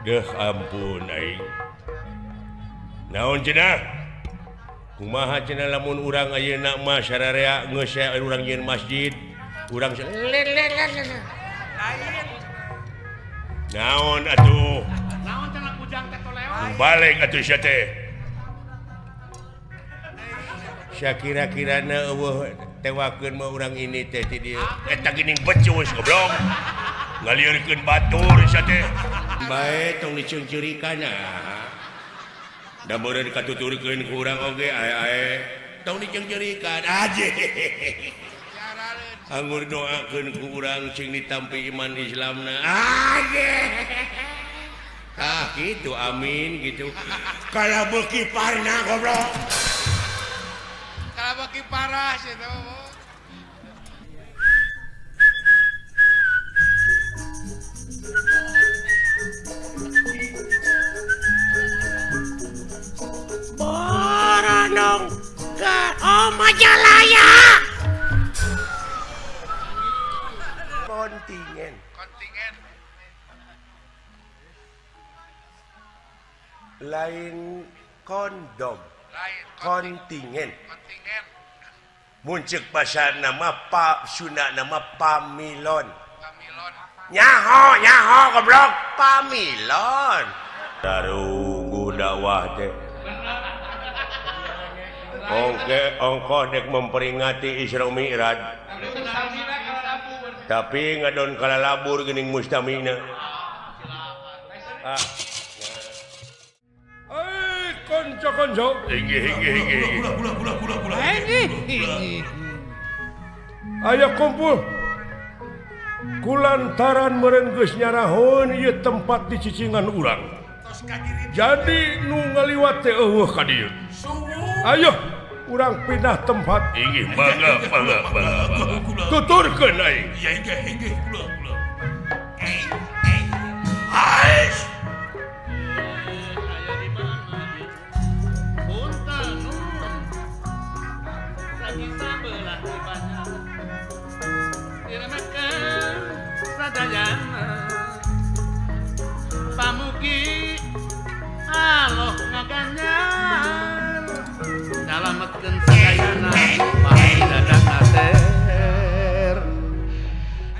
Deh ampun aing. Naon cenah? Kumaha cenah lamun urang ayeuna mah sararea geus urang nyieun masjid, urang naon atuh? Naon cenah kujang teh tolewa? Balik atuh sia teh. Sakira-kirana eueuh tewakeun mah urang ini teh ti dieu. Eta geuning becus goblok. Ngalieurkeun batur sia teh. Bae tong diceungceurikan ah. Da meureun katuturkeun ku urang oge ae-ae. Tong diceungceurikan aje. Anggur doakeun ku urang cing ditampi iman Islamna. Aje. Ah gitu amin gitu. Kalau beuki parna goblok. Kalau beuki parah sih teh. Boronong ke oh Majalaya. Kontingen. Kontingen. Lain kondom. Lain kontingen. Kontingen. Muncul bahasa nama Pak Sunda nama Pamilon. Pamilon. Nyaho, nyaho goblok Pamilon. Darunggu dakwah teh. Oke, ongkoh dek memperingati Isra Mi'raj. Tapi ngadon kalalabur geuning mustamina. Ah. Eh, konco-konco. Inggih, inggih, inggih. Inggih. Ayo kumpul. Kulantaran meureun geus nyarahon ieu tempat di cicingan urang. Jadi nu ngaliwat teh eueuh ka dieu. Ayo urang pindah tempat. Inggih, mangga, mangga, mangga. Tuturkeun aing. Iya, inggih, inggih, kula, kula. Ais. Pamugi aloh ngaganyar nyalametkeun sadayana pami Dadang Naser.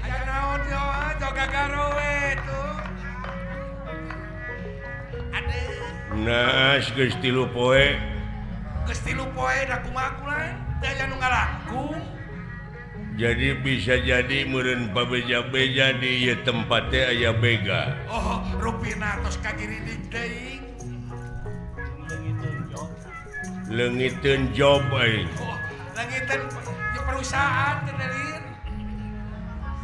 Aya naon yo jaga garowe tuh. Aduh. Naas geus 3 poe. Geus 3 poe da kumaha kula teh aya nu ngalangkung. Jadi bisa jadi meureun pabeja-beja di ieu tempat teh aya bega. Oh, rupina tos kagiridik deui. Leungiteun job aing. Oh, leungiteun perusahaan teh deulin.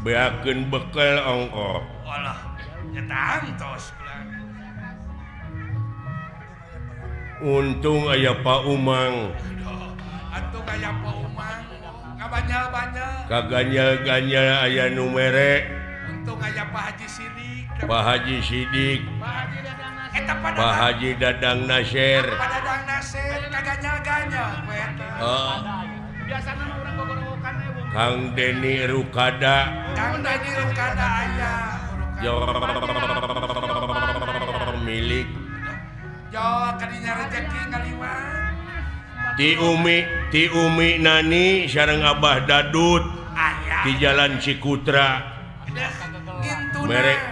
Beakeun bekel ongkoh. Alah, nya tangtos kula. Untung aya Pak Umang. Aduh, atuh aya Pak Umang. Kaganyal-ganyal. Kaganyal-ganyal aya nu mere. Untung aya Pak Haji Sidik. Pak Haji Sidik. Pak Haji Dadang Nasir. Pak Haji Dadang Nasir. Pak Dadang Nasir kaganyal-ganyal we eta. Heeh. Biasana mah urang gogorowokan we. Kang Deni Rukada. Kang Deni Rukada aya. Milik. Jo kadinya rezeki ngaliwat. Ti Umi Nani sareng Abah Dadut di Jalan Cikutra.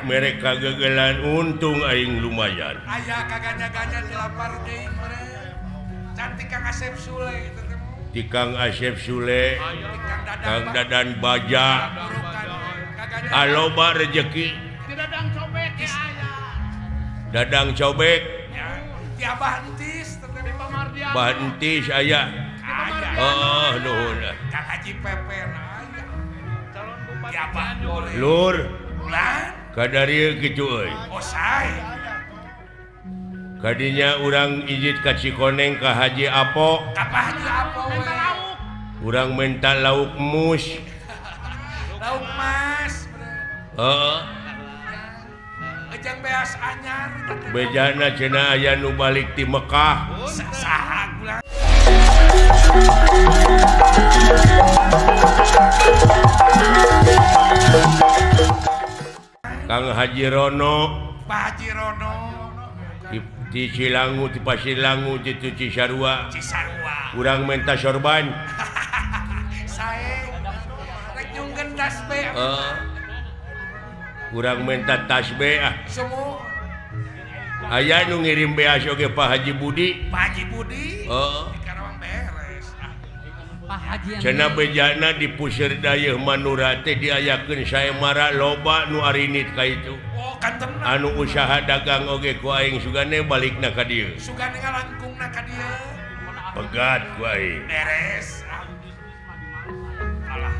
Merek kagegelan untung aing lumayan. Aya kaganya-ganya dilapar deui meureun. Cantik Kang Asep Sule teh. Ti Kang Asep Sule, Kang Dadan Baja. Aloba rejeki. Dadang cobek ge aya. Dadang cobek. Ti Abah Entis Bantis aya. Oh, nuhun. Kang Haji Pepen aya. Calon bupati Cianjur. Lur. Ulah. Kadarieu kitu euy. Osai. Kadinya urang izit ka Cikoneng ka Haji Apo. Ka Haji Apo we. Urang menta lauk mus. Lauk mas. Heeh. Ejang beas anyar. Bejana cenah aya nu balik ti Mekah. Saha kula. Kang Haji Rono. Pak Haji Rono. Di Cilangu, di Pasilangu, di Cisarua. Cisarua. Urang menta sorban. Sae. Rek nyungkeun tasbih. Urang menta tasbih ah. Semua. Aya nu ngirim beas oge Pak Haji Budi. Pak Haji Budi. Heeh. Di Karawang beres. Pak Haji cenah bejana di Puseur Dayeuh Manura teh diayakeun saemara loba nu arinit ka itu. Oh, kantemna. Anu usaha dagang oge ku aing sugane balikna ka dieu. Sugane ngalangkungna ka dieu. Pegat ku aing. Beres. Alah.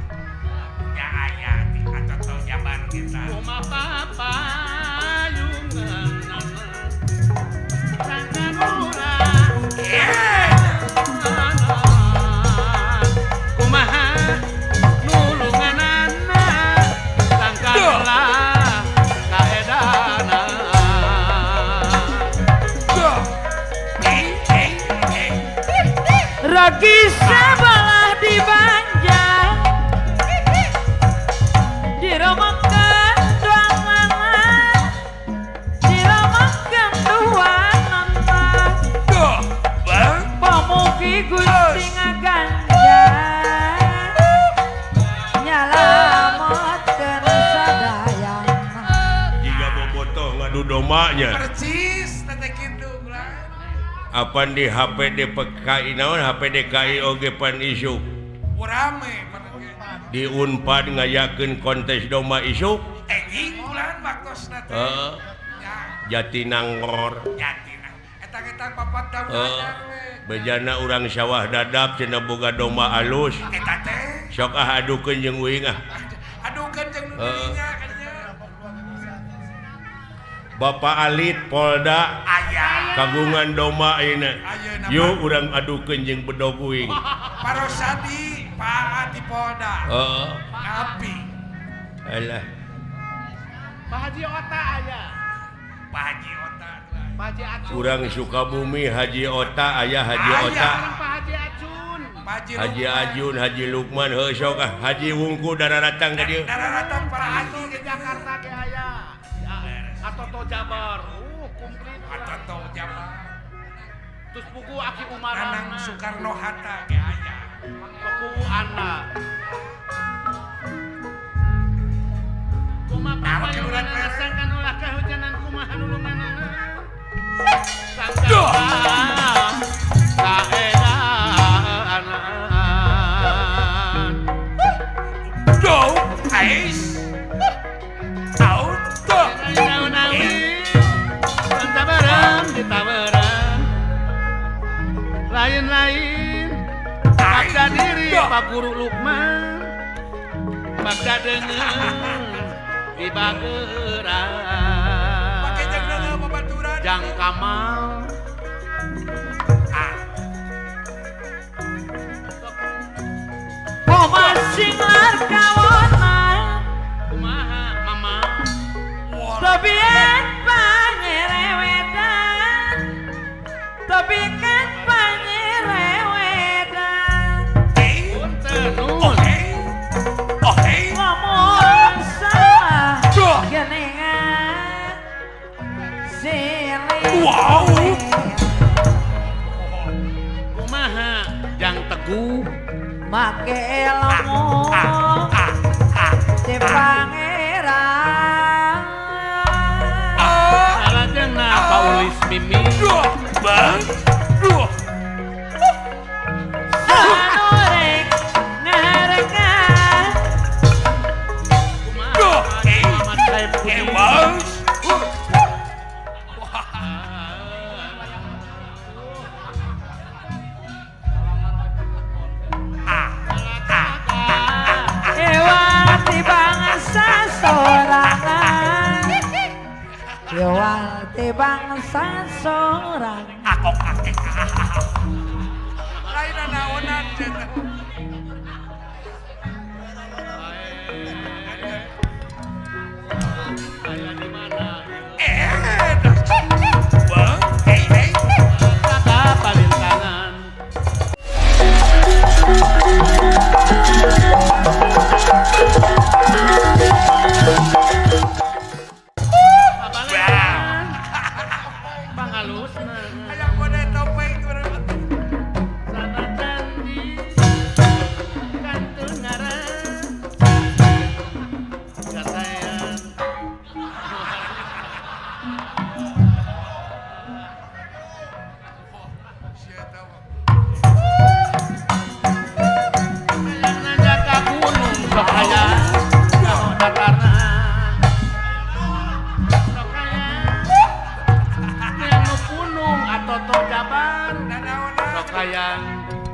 Ya aya di atoto jabar kita. Kumaha payungan kumaha nulunganana sangkanlah kaedana. Ragi sebelah di Banjar diromongkeun dua mama diromongkeun dua mama pamugi Gusti ngaganjar nyalametkeun sadayana. Jiga bobotoh ngadu domanya percis teh kitu ulah. Apan di HP DPKI naon HP DKI oge pan isuk rame di Unpad ngayakeun kontes domba isuk enjing ulah waktosna teh. Heeh. Jatinangor. Jatinang eta-eta papat daun anyar we. Bejana urang sawah dadap cenah boga domba alus. Eta teh sok ah adukeun jeung uing ah. Adukeun jeung nu dirinya kadinya. Bapak Alit Polda aya kagungan domba ayeuna. Yuk urang adukeun jeung bedog uing. Parosadi Pak di Polda. Heeh. Ngapi. Alah. Pak Haji Ota aya. Pak Haji Ota. Pak Haji Acun. Urang Sukabumi Haji Ota aya Haji Ota. Pak Haji Acun. Haji Ajun, Haji Lukman heuh sok ah Haji Wungku dararatang ka dieu. Dararatang para haji di Jakarta ge aya. Atoto Jabar. Komplit. Atoto Jabar. Terus buku Aki Umar Anang Soekarno Hatta ge aya. Buku Anna. Kumaha payungan sangkan ulah kahujanan kumaha nulunganana. Sangkan kaedaan. Go ais. Auto. Tabaran ditawaran. Lain-lain paksa diri Pak Guru Lukman. Paksa dengan di bageran. Jang Kamal. Masing larkawona kumaha mama tobian panyerewetan tobikan panyerewetan ngomong salah geningan silih. Wow kumaha jang teguh make ilmu di pangeran salajengna Paulis Mimi bang duh sanurek ngarengan duh bang. Yowal ti bangsa sorang akok akek lain naonan aya di mana bang.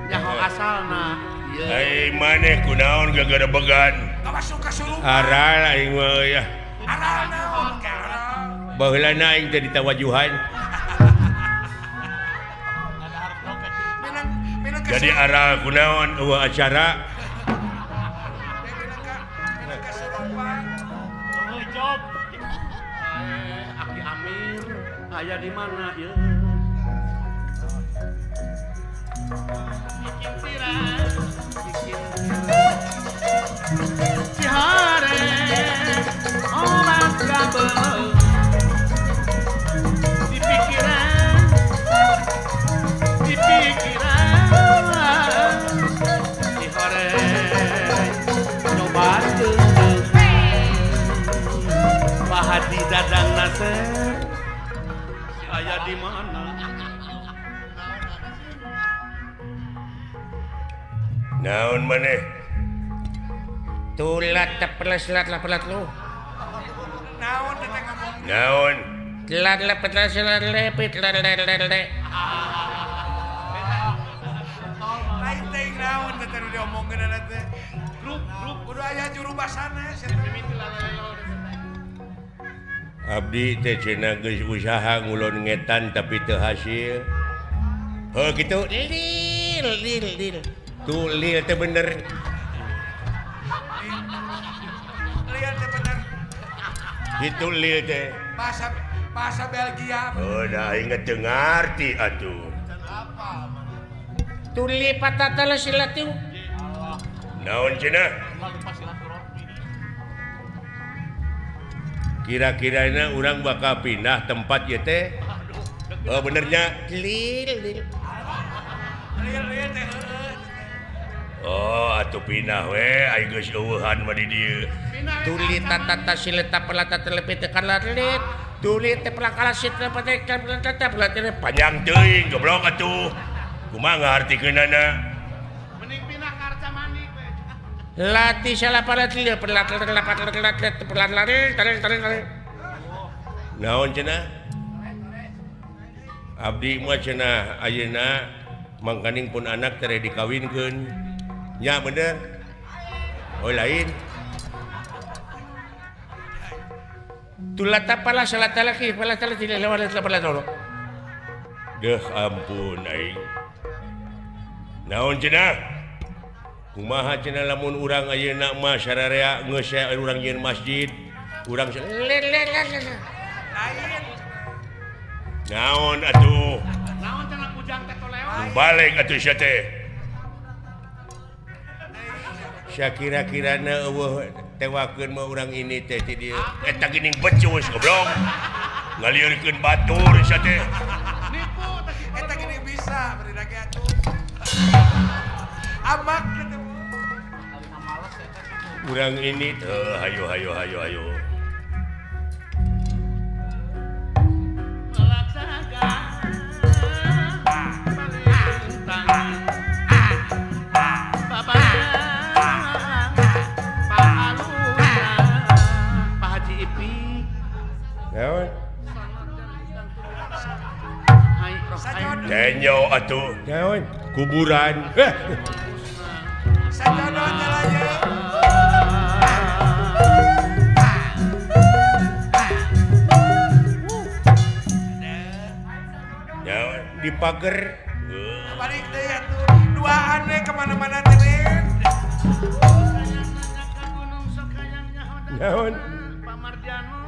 Nyaho asalna. Ai maneh kunaon gagarebegan? Masuk kasurupan. Aral aing mah ya. Aral naon ka aral. Baheulana aing teh ditawajuhan. Jadi aral kunaon eueuh acara. Minang kasurupan. Oh, job. Aki Amir aya di mana ieu? Bikin tirah, bikin cihare, obat kabel di pikiran, di pikiran, cihare, nyoba Pak Haji Dadang Nasir, si ayah di mana? Naon maneh? Tulat tepelas lat lapelat lu. Naon teh ngomong? Naon? Telat lepelas lat lepit lat lat lat. Lain teh naon teh nu diomongkeun teh. Grup grup kudu aya juru basana sia teh. Abdi teh cenah geus usaha ngulon ngetan tapi teu hasil. Heuh kitu. Lil lil lil. Tuh lil teh bener. Lil teh bener. Itu lil teh. Bahasa bahasa Belgia. Oh, dah inget teu ngarti atuh. Tuli patata silatu. Naon cenah? Kira-kirana urang bakal pindah tempat ieu teh. Oh, benernya lil lil. Lil lil teh. Oh, atuh pindah we, aing geus eueuhan mah di dieu. Tuli tatata sileta pelata telepit kalatlit. Tuli teh pelakala sitra pate kalata pelatene panjang teuing goblok atuh. Kumaha ngartikeunana? Mending pindah ka Arca Manik we. Lati salapalat lil pelat pelat pelat pelat pelat. Naon cenah? Abdi mah cenah ayeuna mangkaning pun anak tere dikawinkeun. Ya bener. Oh lain. Tulata pala salata laki pala salata tidak lewat pala tolong. Deh ampun aing. Naon cenah? Kumaha cenah lamun urang ayeuna mah sararea geus urang nyieun masjid, urang lain. Naon atuh? Naon cenah ujang teh toleon? Balik atuh sia teh. Kira-kirana eueuh tewakeun mah urang ini teh ti dieu. Eta geuning becus goblok. Ngalieurkeun batur sia teh. Nipu teh eta geuning bisa beri lagi atuh. Amak kitu. Urang ini teh hayo hayo hayo hayo. Tenyo atuh naon kuburan. Sajono nyalanya. Naon di pager. Balik deui atuh duaan we kemana-mana teh. Naon?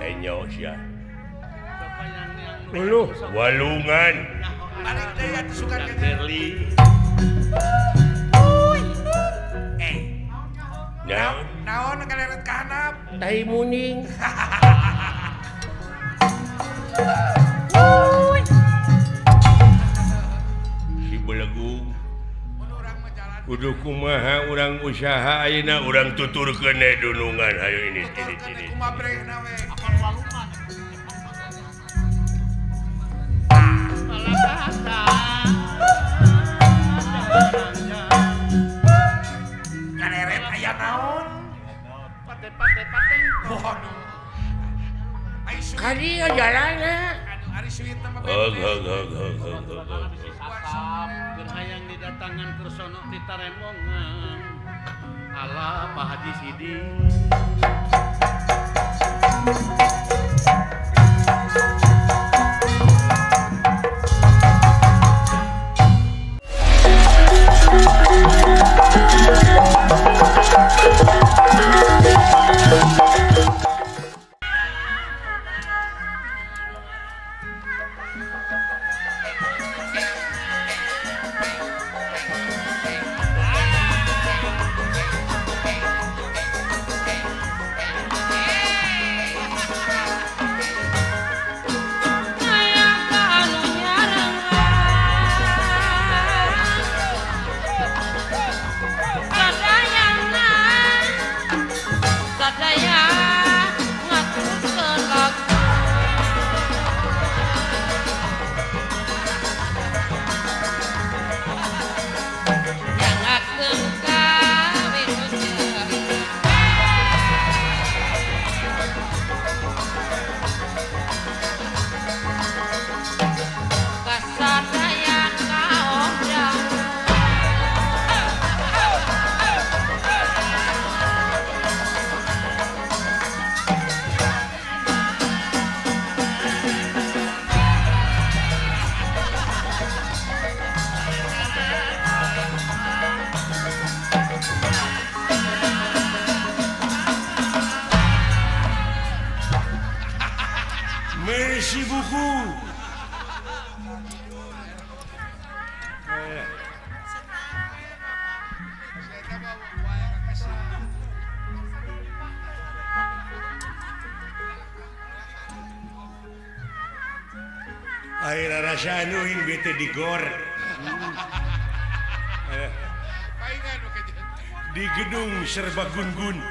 Tenyo sia. Uluh walungan. Balik deui atuh sukan ka teh. Naon? Naon kaleret ka handap? Tai muning. Si belegung. Kudu kumaha urang usaha ayeuna urang tuturkeun dunungan hayo ini ini ini. Kumaha brehna we. Kaleret aya naon? Waduh. Kali jalanna. Aduh, ari suwitna mah. Hog hog hog hog hog. Asap, keur hayang didatang. Tangan kersono ditarembongan ala Pak Haji Sidi. Merci beaucoup. Air rasa anuing bete di gor. Di gedung serba gun-gun.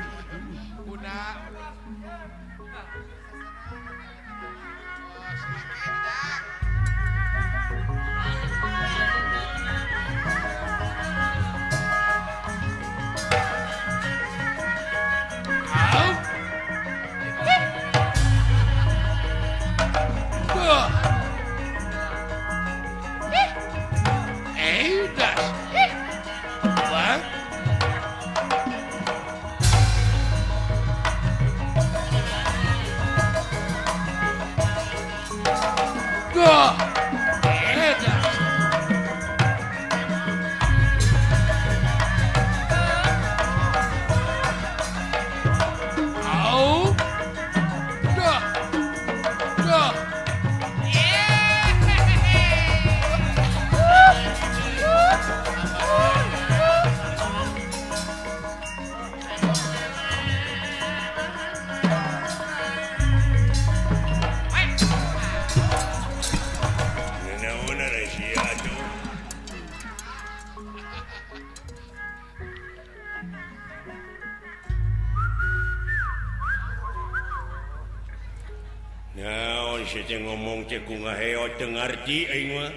Naon sia teh ngomong teh ku ngaheot teu ngarti aing mah.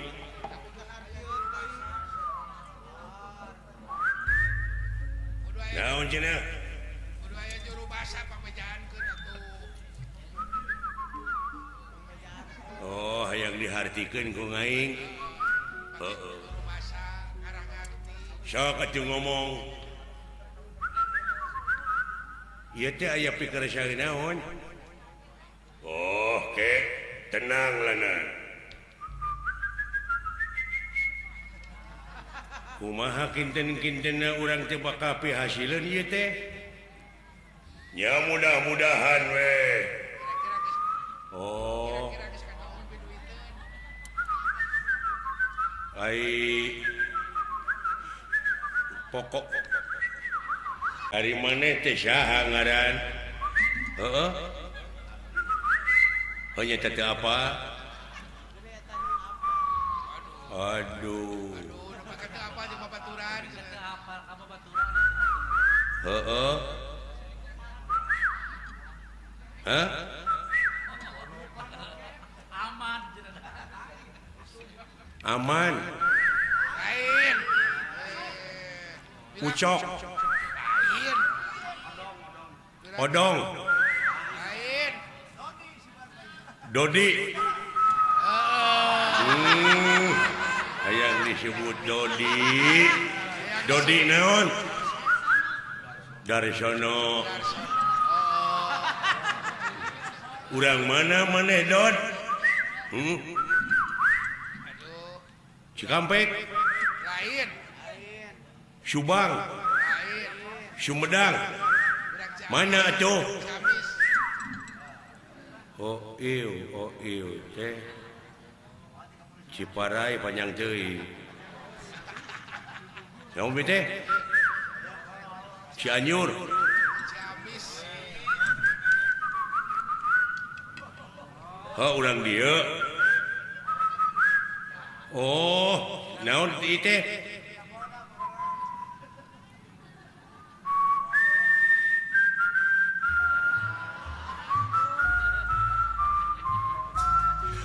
Naon cenah? Kudu aya juru basa pamejaankeun atuh. Oh, hayang dihartikeun ku aing. Heeh. Sok atuh ngomong. Ieu teh aya pikersang naon? Oh, oke, tenang lana. Kumaha kinten-kintena urang teh bakal pihasileun ieu teh? Nya mudah-mudahan we. Oh. Ai pokok ari maneh teh saha ngaran? Heeh. Hanya tete apa? Aduh. Heeh. Hah? Aman. Ucok. Odong. Dodi. Hayang disebut Dodi. Dodi naon? Darsono. Urang mana maneh Dod? Cikampek? Lain. Subang? Lain. Sumedang? Mana atuh? Oh ieu teh. Ciparai panjang teuing. Naon teh? Cianjur. Ciamis. Oh, urang dieu. Oh, naon ieu teh?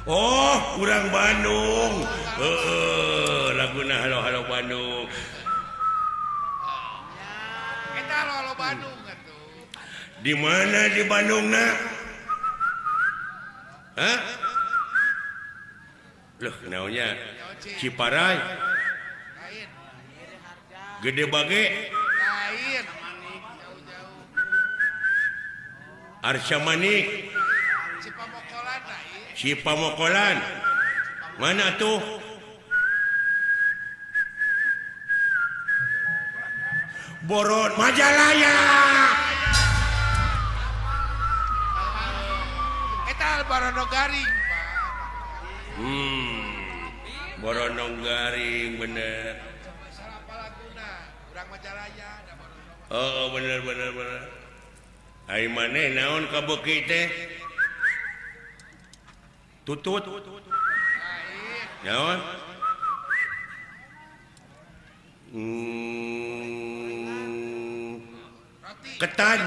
Oh, urang Bandung. Heeh, laguna halo-halo Bandung. Eta halo-halo Bandung atuh. Di mana di Bandungna? Hah? Loh, naonnya? Ciparai. Lain. Gede Bage. Lain. Jauh-jauh. Arca Manik. Cipamokolan lain. Cipamokolan. Mana tuh? Boron Majalaya. Eta Barono Garing, Pak. Barono Garing bener. Salah laguna, urang Majalaya da Barono. Oh, bener bener bener. Ai maneh naon kabeuki teh? Tutut. Naon? Roti. Ketan.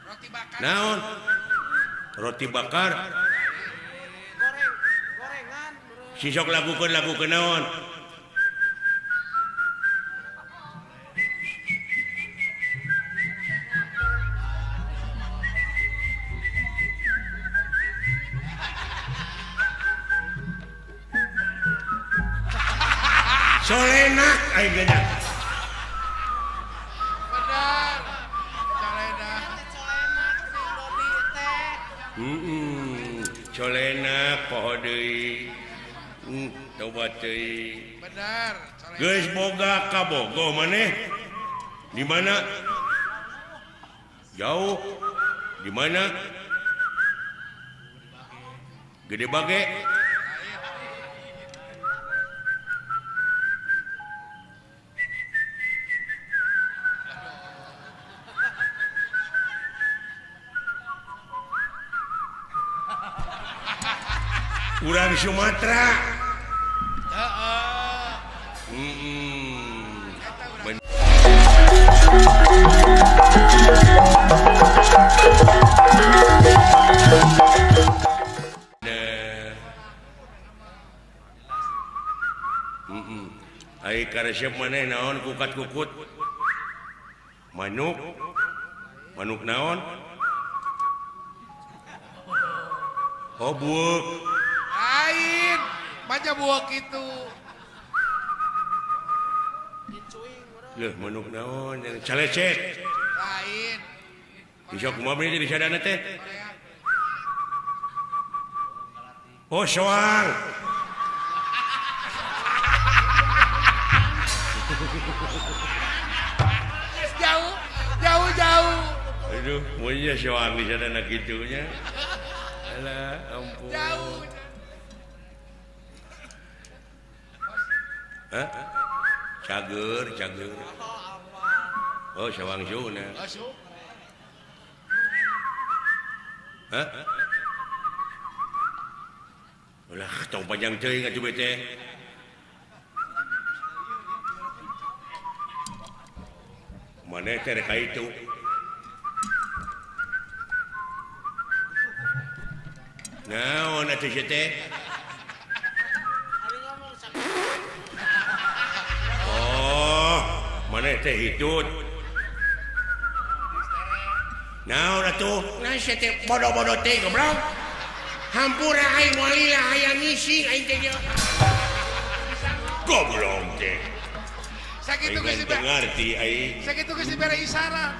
Roti bakar. Naon? Roti bakar. Goreng, gorengan. Sisok lakukeun lakukeun naon? Solenak aing geuna. Benar. Solenak. Solenak si Dodi teh. Solenak poho deui. Tobat deui. Benar, solenak. Geus boga kabogoh maneh? Di mana? Jauh. Di mana? Gede Bage. Urang Sumatera. Ai karesep maneh naon kukat-kukut? Manuk. Manuk naon? Oh, buuk. Lain, baca buah gitu. Leuh, manuk naon? Calecet. Lain. Bisa kumaha bener jadi sadana teh? Oh, soang. Jauh, jauh, jauh. Aduh, mun soang di sadana kitunya. Alah, ampun. Jauh. Hah? Cager, cager. Oh, sawang suna. Hah? Ulah, tong panjang teuing atuh teh. Maneh teh rek ka itu. Naon atuh sia teh? Oh, maneh teh hitut. Naon atuh? Nah sia teh bodoh-bodoh teh goblok. Hampura aing moal lila hayang ngising aing teh. Goblok teh. Sakitu geus ngarti aing. Sakitu geus dibere isyarat.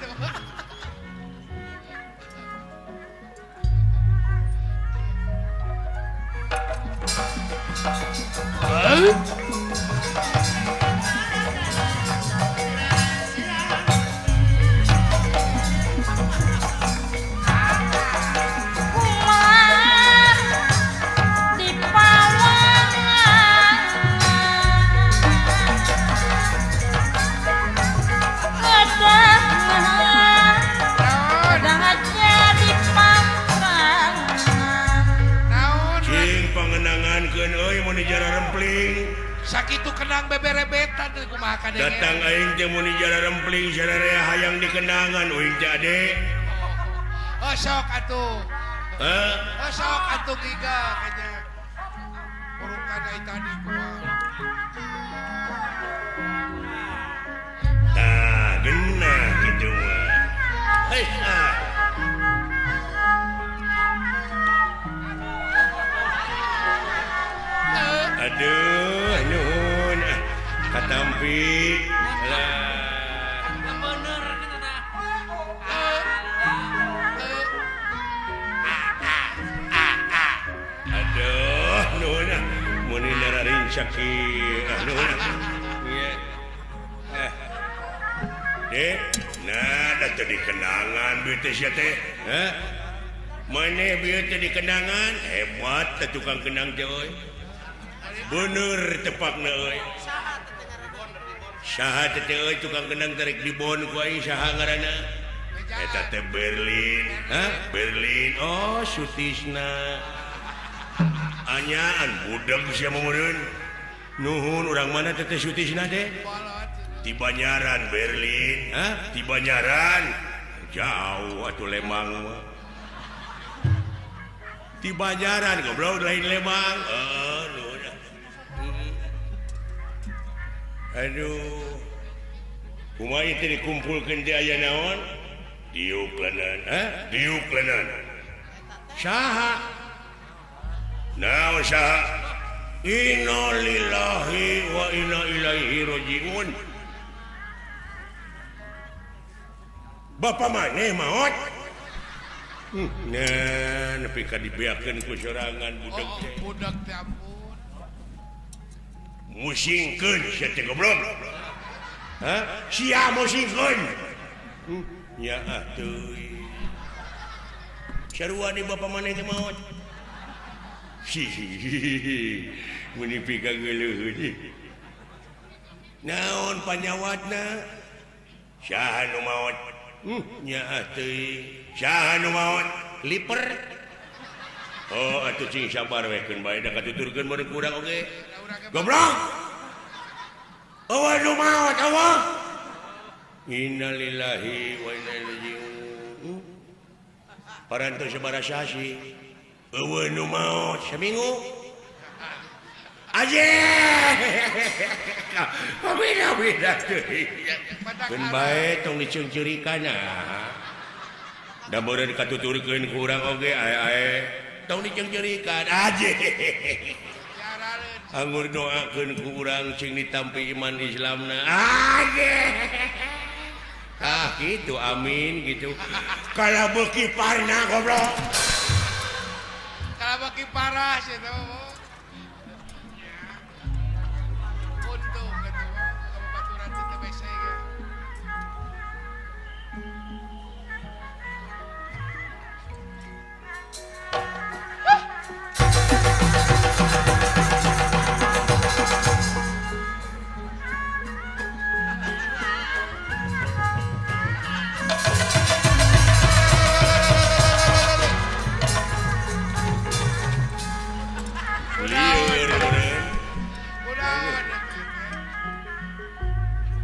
Sakitu kenang beberebetan kumaha kadenge. Datang aing teh mun jara rempling sararea hayang dikenangan uing teh ade. Oh sok atuh. Heh. Oh sok atuh giga kayaknya. Urukan ai tadi kumaha. Tah geunah kitu mah. Hei ah. Aduh, nuhun katampi lah. Bener kitu tah. Aduh, nuhun mun nararing sakit. Nuhun. Ieu. Dek, nah da teu dikenangan duit teh sia teh. Hah? Maneh bieu teh dikenangan, hebat teh tukang kenang teh euy. Bener tepakna euy. Saha teh euy tukang kenang tarik dibon ku aing saha ngaranna? Eta teh Berlin. Hah? Berlin. Oh, Sutisna. Anyaan budeg sia meureun. Nuhun urang mana teh teh Sutisna teh? Ti Banyaran Berlin. Hah? Ti Banyaran. Jauh atuh Lembang mah. Ti Banyaran goblok lain Lembang. Nuhun. Aduh, kumaha teh dikumpulkeun teh aya naon? Diuk leuneuh, hah? Diuk leuneuh. Saha? Naon saha? Innalillahi wa inna ilaihi rajiun. Bapa maneh maot? Nah, nepi ka dibeakeun ku sorangan budak teh. Oh, budak teh ampun. Musingkeun sia teh goblok. Hah? Sia musingkeun. Nya ah teuing. Sarua di bapa maneh teh maot. Hihihi. Mun pikageuleuh. Naon panyawatna? Saha nu maot? Nya ah teuing. Saha nu maot? Liper. Oh, atuh cing sabar we keun bae da katuturkeun mun kurang oge. Goblok. Eueuh nu maot eueuh. Innalillahi wa inna ilaihi raji'un. Parantos sabaraha sasi. Eueuh nu maot saminggu. Aje. Beda-beda teuing. Keun bae tong diceungceurikan ah. Da meureun katuturkeun ku urang oge ae-ae. Tong diceungceurikan aje. Anggur doakeun ku urang cing ditampi iman Islamna. Aje. Ah gitu amin gitu. Kalau beuki parna goblok. Kalau beuki parah sih teh. Untung gitu. Baturan teh bese ge.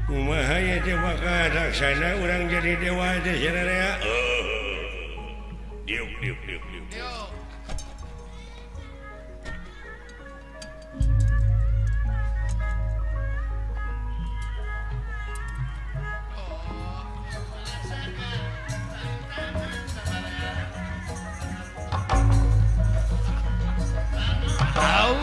Kumaha ya teh maka laksana urang jadi dewa teh sararea. Diuk diuk diuk diuk. Tahu?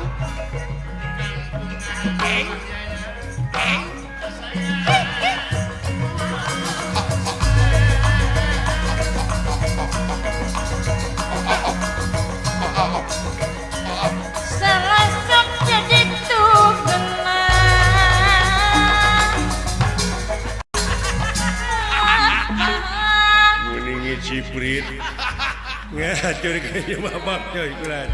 Muningi ciprit. Ngatur ka babak coy kulan.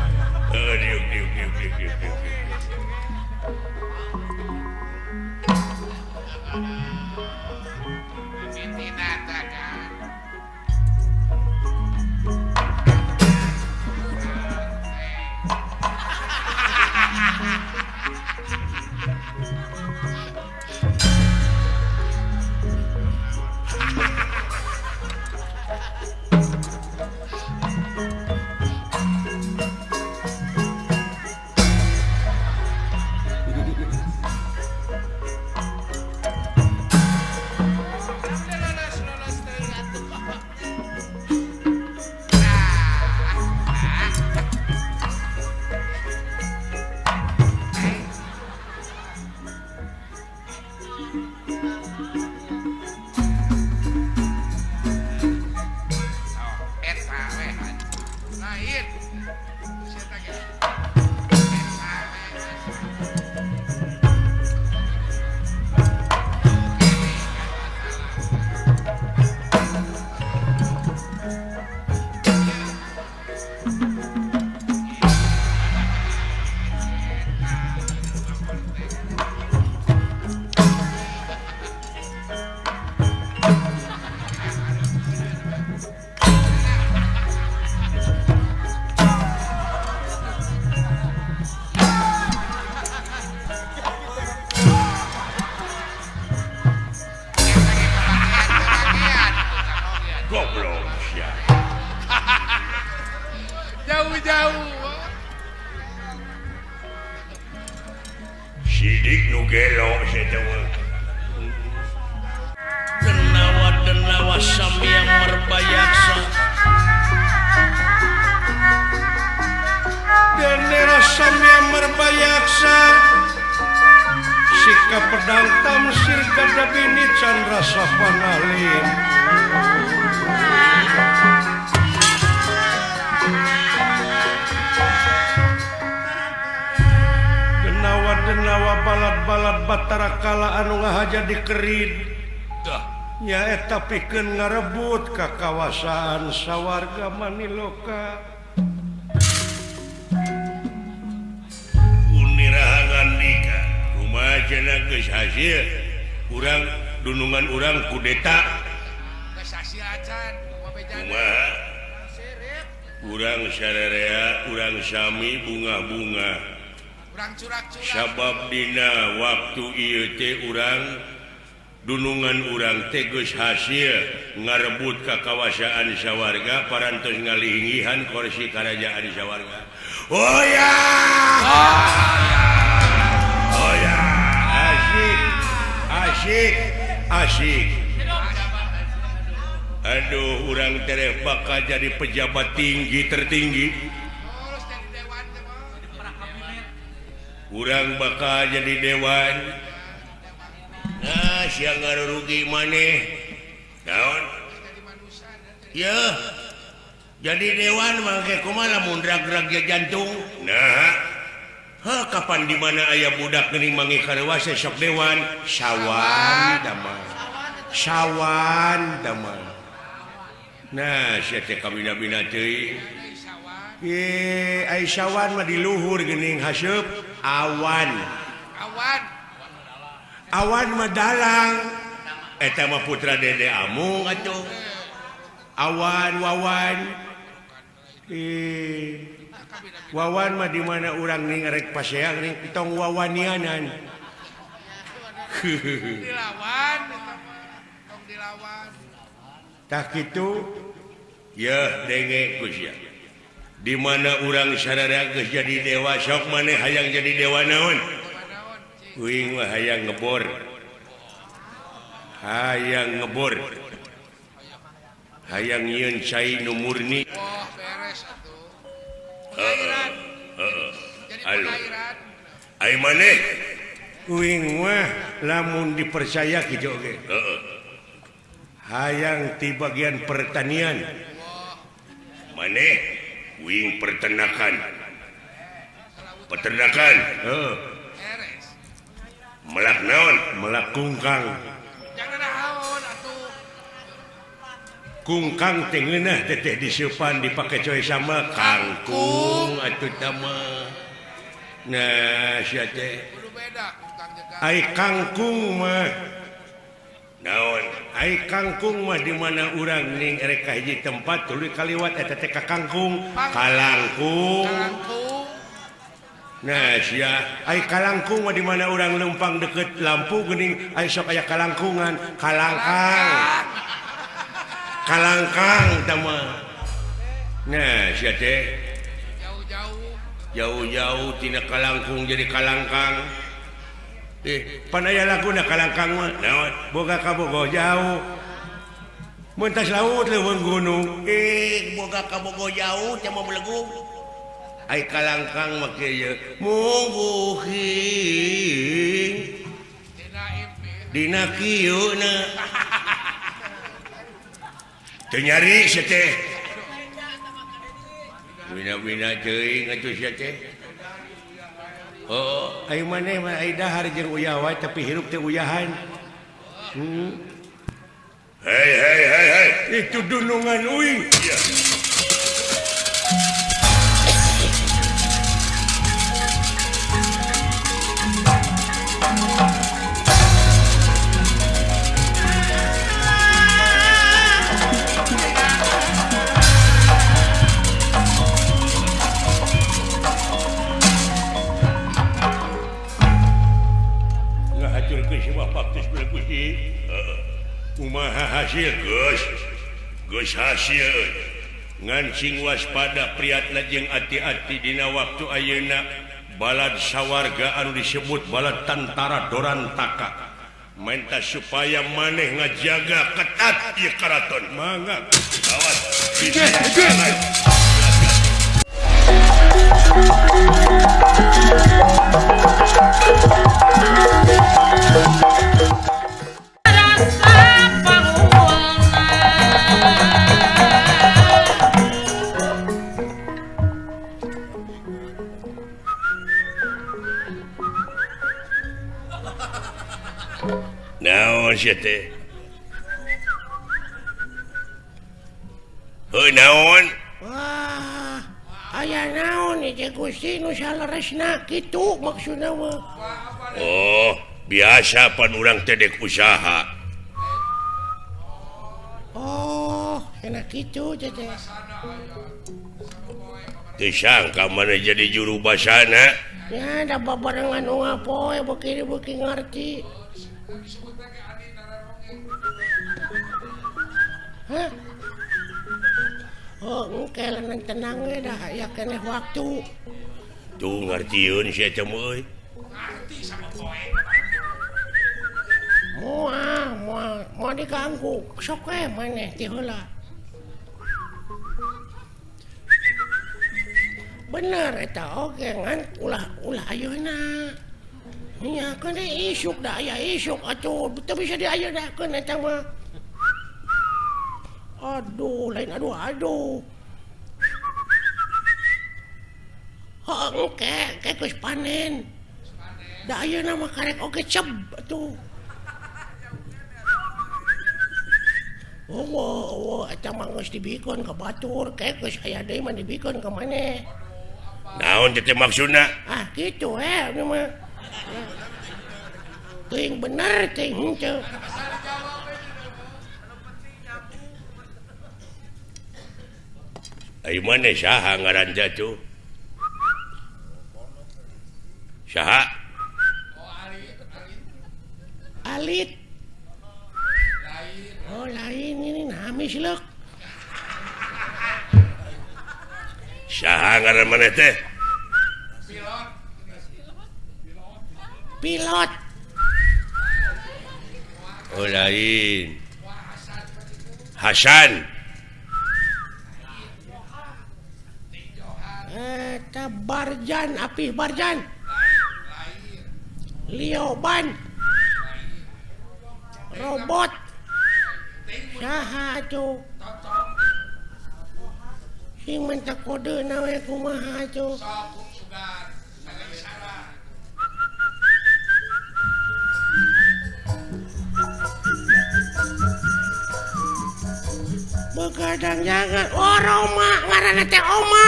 Heuh diuk diuk diuk diuk diuk. Sidik nu gelo saya Denawa denawa samia merbayaksa Denera samia merbayaksa Sikap pedang tamsir gadabini candra sapanalim Denawa balad-balad Batara Kala anu ngahaja dikerid nyaeta pikeun ngarebut ka kawasaan sawarga Maniloka Unirahangan nikah kumaha cenah geus hasil urang dunungan urang kudeta geus hasil acan kumaha urang sararea urang sami bunga-bunga sabab dina waktu ieu teh urang dunungan urang teh geus hasil ngarebut ka kawasaan sawarga parantos ngalinggihan kursi karajaan sawarga. Oh ya, oh ya, asyik asyik asyik. Aduh, urang tereh bakal jadi pejabat tinggi tertinggi. Urang bakal jadi dewan. Nah, siang ngarugi maneh. Naon? Ya. Jadi dewan mangke kumaha lamun drag-drag jantung. Nah. Hah, kapan di mana aya budak geuning manggih karewasa sok dewan? Sawan damai. Sawan damai. Nah, sia teh kabina-bina teuing. Ai sawan mah di luhur geuning haseup awan. Awan. Awan mah dalang. Eta mah putra Dede Amung atuh. Awan wawan. Wawan mah di mana urang ning rek paseang ning tong wawanianan. Dilawan eta mah tong dilawan. Tah kitu yeuh denge ku sia. Di mana urang sararea geus jadi dewa sok maneh hayang jadi dewa naon? Uing mah hayang ngebor. Hayang ngebor. Hayang nyieun cai nu murni. Oh, beres atuh. Pengairan. Heeh. Jadi pengairan. Ai maneh? Uing mah lamun dipercaya kitu oge. Heeh. Hayang ti bagian pertanian. Maneh? Wing peternakan. Peternakan. Heeh. Melak naon? Melak kungkang. Jangan naon atuh. Kungkang teh ngeunah teh diseupan dipake coy sama kangkung atuh tah mah. Nah sia teh. Kudu beda kungkang jeung kangkung. Ai kangkung mah naon? Ai kangkung mah di mana urang ning erek ka hiji tempat tuluy kaliwat eta teh ka kangkung, kalangkung. Kalangkung. Nah sia, ai kalangkung mah di mana urang leumpang deket lampu geuning ai sok aya kalangkungan, kalangkang. Kalangkang tah mah. Nah sia teh jauh-jauh. Jauh-jauh tina kalangkung jadi kalangkang. Pan aya laguna kalangkang mah naon boga kabogoh jauh. Mun tas laut leuweung gunung. Boga kabogoh jauh teh mah belegung. Ai kalangkang mah kieu mungguhing dina kieu na. Teu nyari sia teh. Wina-wina teuing atuh sia teh. Oh, ai maneh mah ai dahar jeung uyah wae tapi hirup teh uyahan. Hei hei hei hei, itu dunungan uing. Iya. Kumaha hasil geus geus hasil ngan sing waspada priatna jeung ati-ati dina waktu ayeuna balad sawarga anu disebut balad tantara Dorantaka menta supaya maneh ngajaga ketat ieu karaton mangga awas. Naon sia teh? Heuh naon? Wah, aya naon ieu Gusti nu saleresna kitu maksudna mah. Oh, biasa pan urang teh dek usaha. Oh, enak kitu teh. Teu sangka maneh jadi juru basana. Ya, da babarengan unggal poe beuki-beuki ngarti. Hah? Oh, engke lenang tenang we dah aya keneh waktu. Tuh ngartieun sia teh euy. Ngarti sama poe. Moal, moal, moal diganggu. Sok we maneh ti heula. Bener eta oge ngan ulah ayeuna. Nya keun isuk da aya isuk atuh teu bisa diayeuna eta mah. Aduh, lain aduh aduh. Heuh engke engke geus panen. Da ayeuna mah karek oge ceb atuh. Oh, eta mah geus dibikeun ka batur, ke geus aya deui mah dibikeun ka maneh. Naon teh maksudna? Ah, kitu we ieu mah. Teuing bener teuing henteu. Ai maneh saha ngaran teh atuh? Saha? Alit. Oh, lain ini nami silek. Saha ngaran maneh teh? Pilot. Pilot. Oh, lain. Hasan. Eta Barjan, Apih Barjan. Lioban. Robot. Saha atuh? Sing minta kode na we kumaha atuh? Begadang jagat. Oh Roma ngaranna teh Oma.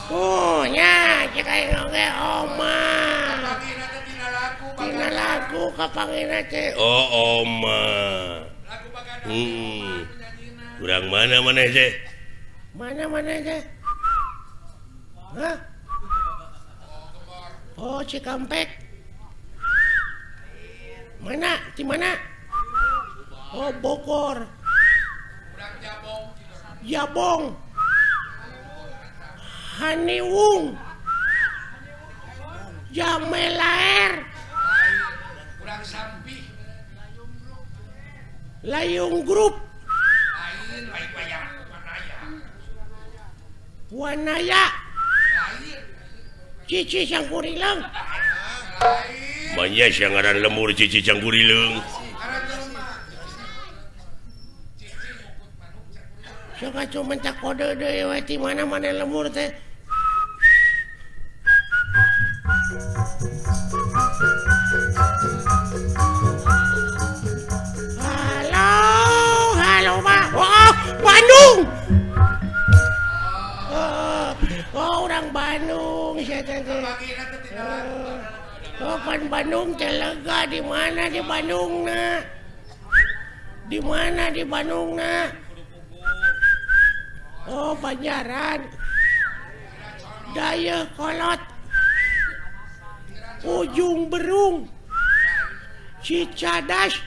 Oh nya cek aing oge Oma. Tina lagu kapangina teh. Oh Oma. Urang mana maneh teh? Mana maneh teh? Hah? Oh Cikampek. Mana? Di mana? Oh Bogor. Jabong. Haniwung. Jamelaer. Layung Group. Wanaya. Cici Cangkurileung. Manya siang ngaran lemur Cici Cangkurileung. Sok atuh minta kode deui we ti mana-mana lemur teh. Halo, halo Pak. Oh, Bandung. Oh, orang Bandung sia teh. Oh, pan Bandung teh lega di mana di Bandungna? Di mana di Bandungna? Oh, Banjaran. Dayakolot. Ujung Berung. Cicadas.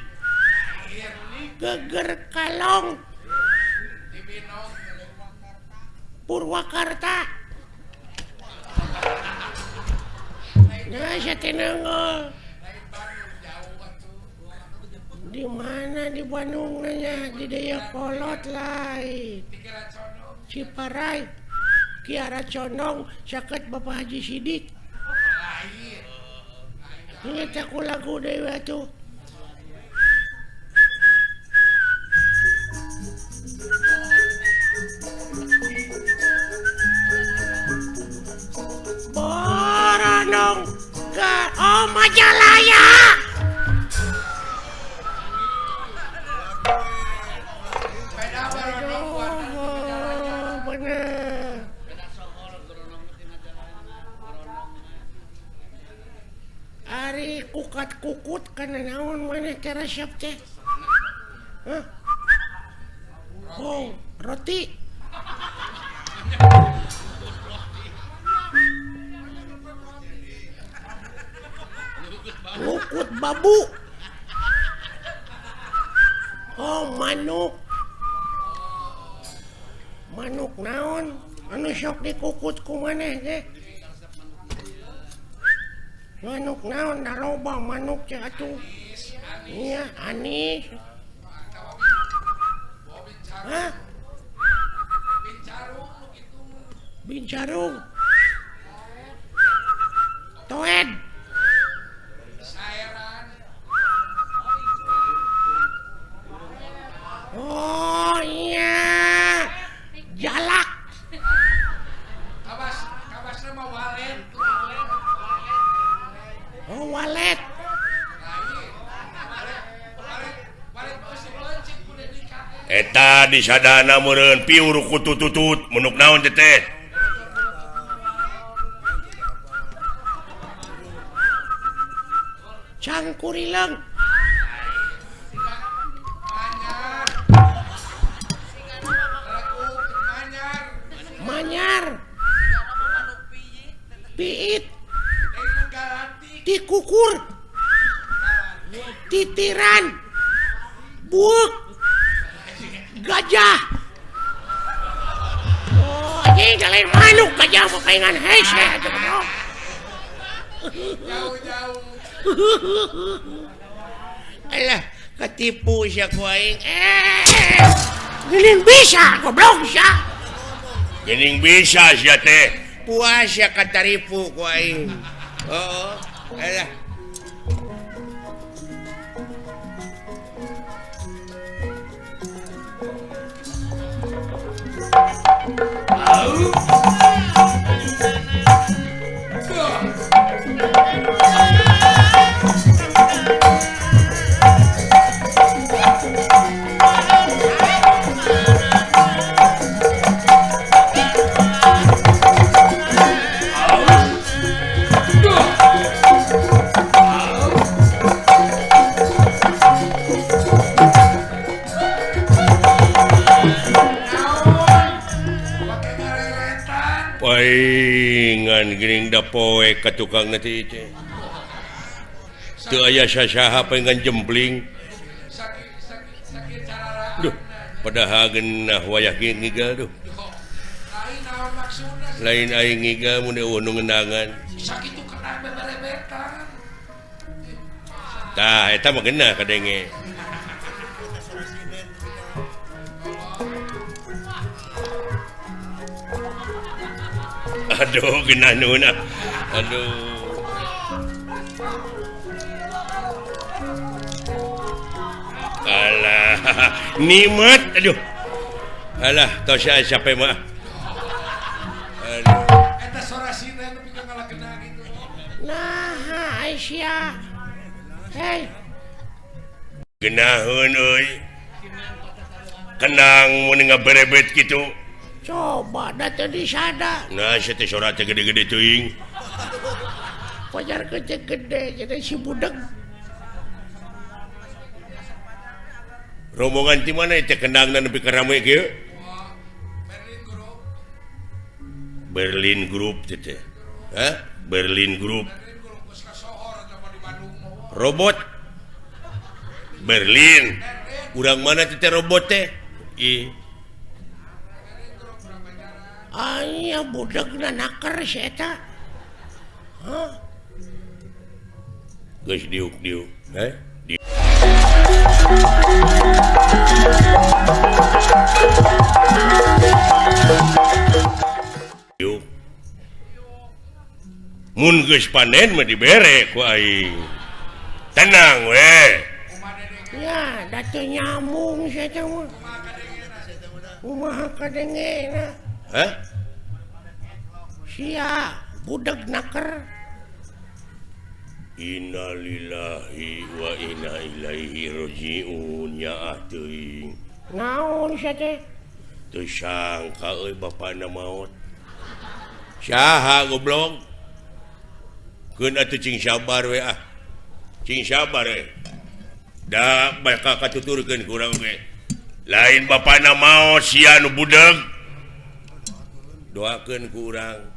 Geger Kalong. Purwakarta. Nah, saya tenang. Di mana di Bandung nanya di Dayakolot lain. Ciparai, Kiara Condong, caket Bapak Haji Sidik. Ini aku lagu dewa tuh. Boronong ke oh Majalaya. Ari kukat kukut kana naon maneh teh resep teh? Hah? Oh, roti. Kukut babu. Oh, manuk. Manuk naon? Anu sok dikukut ku maneh teh? Manuk naon da loba manuk teh atuh. Iya, anis. Hah? Bincarung. Toed. Oh iya. Jalak. Kabasna mah walet. Oh, walet. Eta disadana meureun piur kutututut menuk naon teh teh. Cangkurileung. Manyar. Piit. Tikukur. Titiran. Buuk. Gajah. Oh, anjing lain manuk gajah mah paingan hese atuh. Jauh-jauh. Alah, ketipu sia ku aing. Geuning bisa goblok sia. Geuning bisa sia teh. Puas sia kataripu ku aing. Oh, alah. Ngan geuning da poe ka tukang teh teh. Teu aya sasaha pengen jempling. Duh, padahal geunah wayah kieu ngigal duh. Lain aing ngigal mun eueuh nu ngenangan. Sakitu kena beberebetan. Tah eta mah geunah kadenge. Aduh geunah nuhun ah. Aduh. Alah, nikmat aduh. Alah, tos sia capek mah. Aduh. Eta sora sinden nu pikeun ngalakena gitu. Nah, Aisyah. Hei. Geunaheun euy. Kenang mun ngaberebet kitu. Coba da teu disada. Nah, sia teh sora teh gede-gede teuing. Pajar gede-gede jadi si budeg. Rombongan di mana teh kendangna nepi ka rame kieu? Berlin Group teh teh. Hah? Berlin Group. Robot Berlin. Urang mana teh robot teh? Ih. Aya budegna naker si eta. Hah? Geus diuk-diuk, heh? Diuk. Mun geus panen mah dibere ku aing. Tenang we. Ya, da teu nyambung si eta mah. Kumaha kadengena? Hah? Sia budeg naker. Innalillahi wa inna ilaihi rajiun ya teuing. Naon sia teh? Teu sangka euy bapana maot. Saha goblok? Keun atuh cing sabar we ah. Cing sabar we. Da bakal katuturkeun ku urang ge. Lain bapana maot sia nu budeg. Doakeun ku urang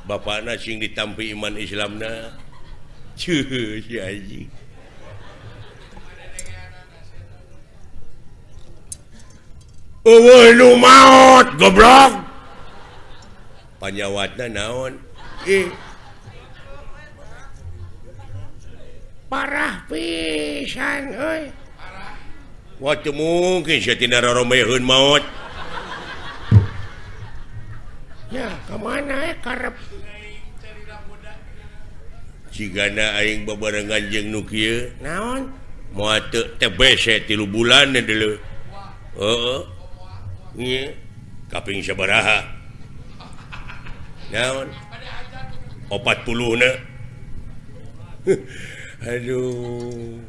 bapana sing ditampi iman Islamna. Cuh, si anjing. Eueuh nu maot goblok. Panyawatna naon? Ih. Parah pisan euy. Wah teu mungkin sia tina roromeheun maot. Ya, kemana karep? Jigana aing babarengan jeung nu kieu. Naon? Moal teu TBC 3 bulan deuleu. Heeh. Nya kaping sabaraha? Naon? 40 na. Aduh.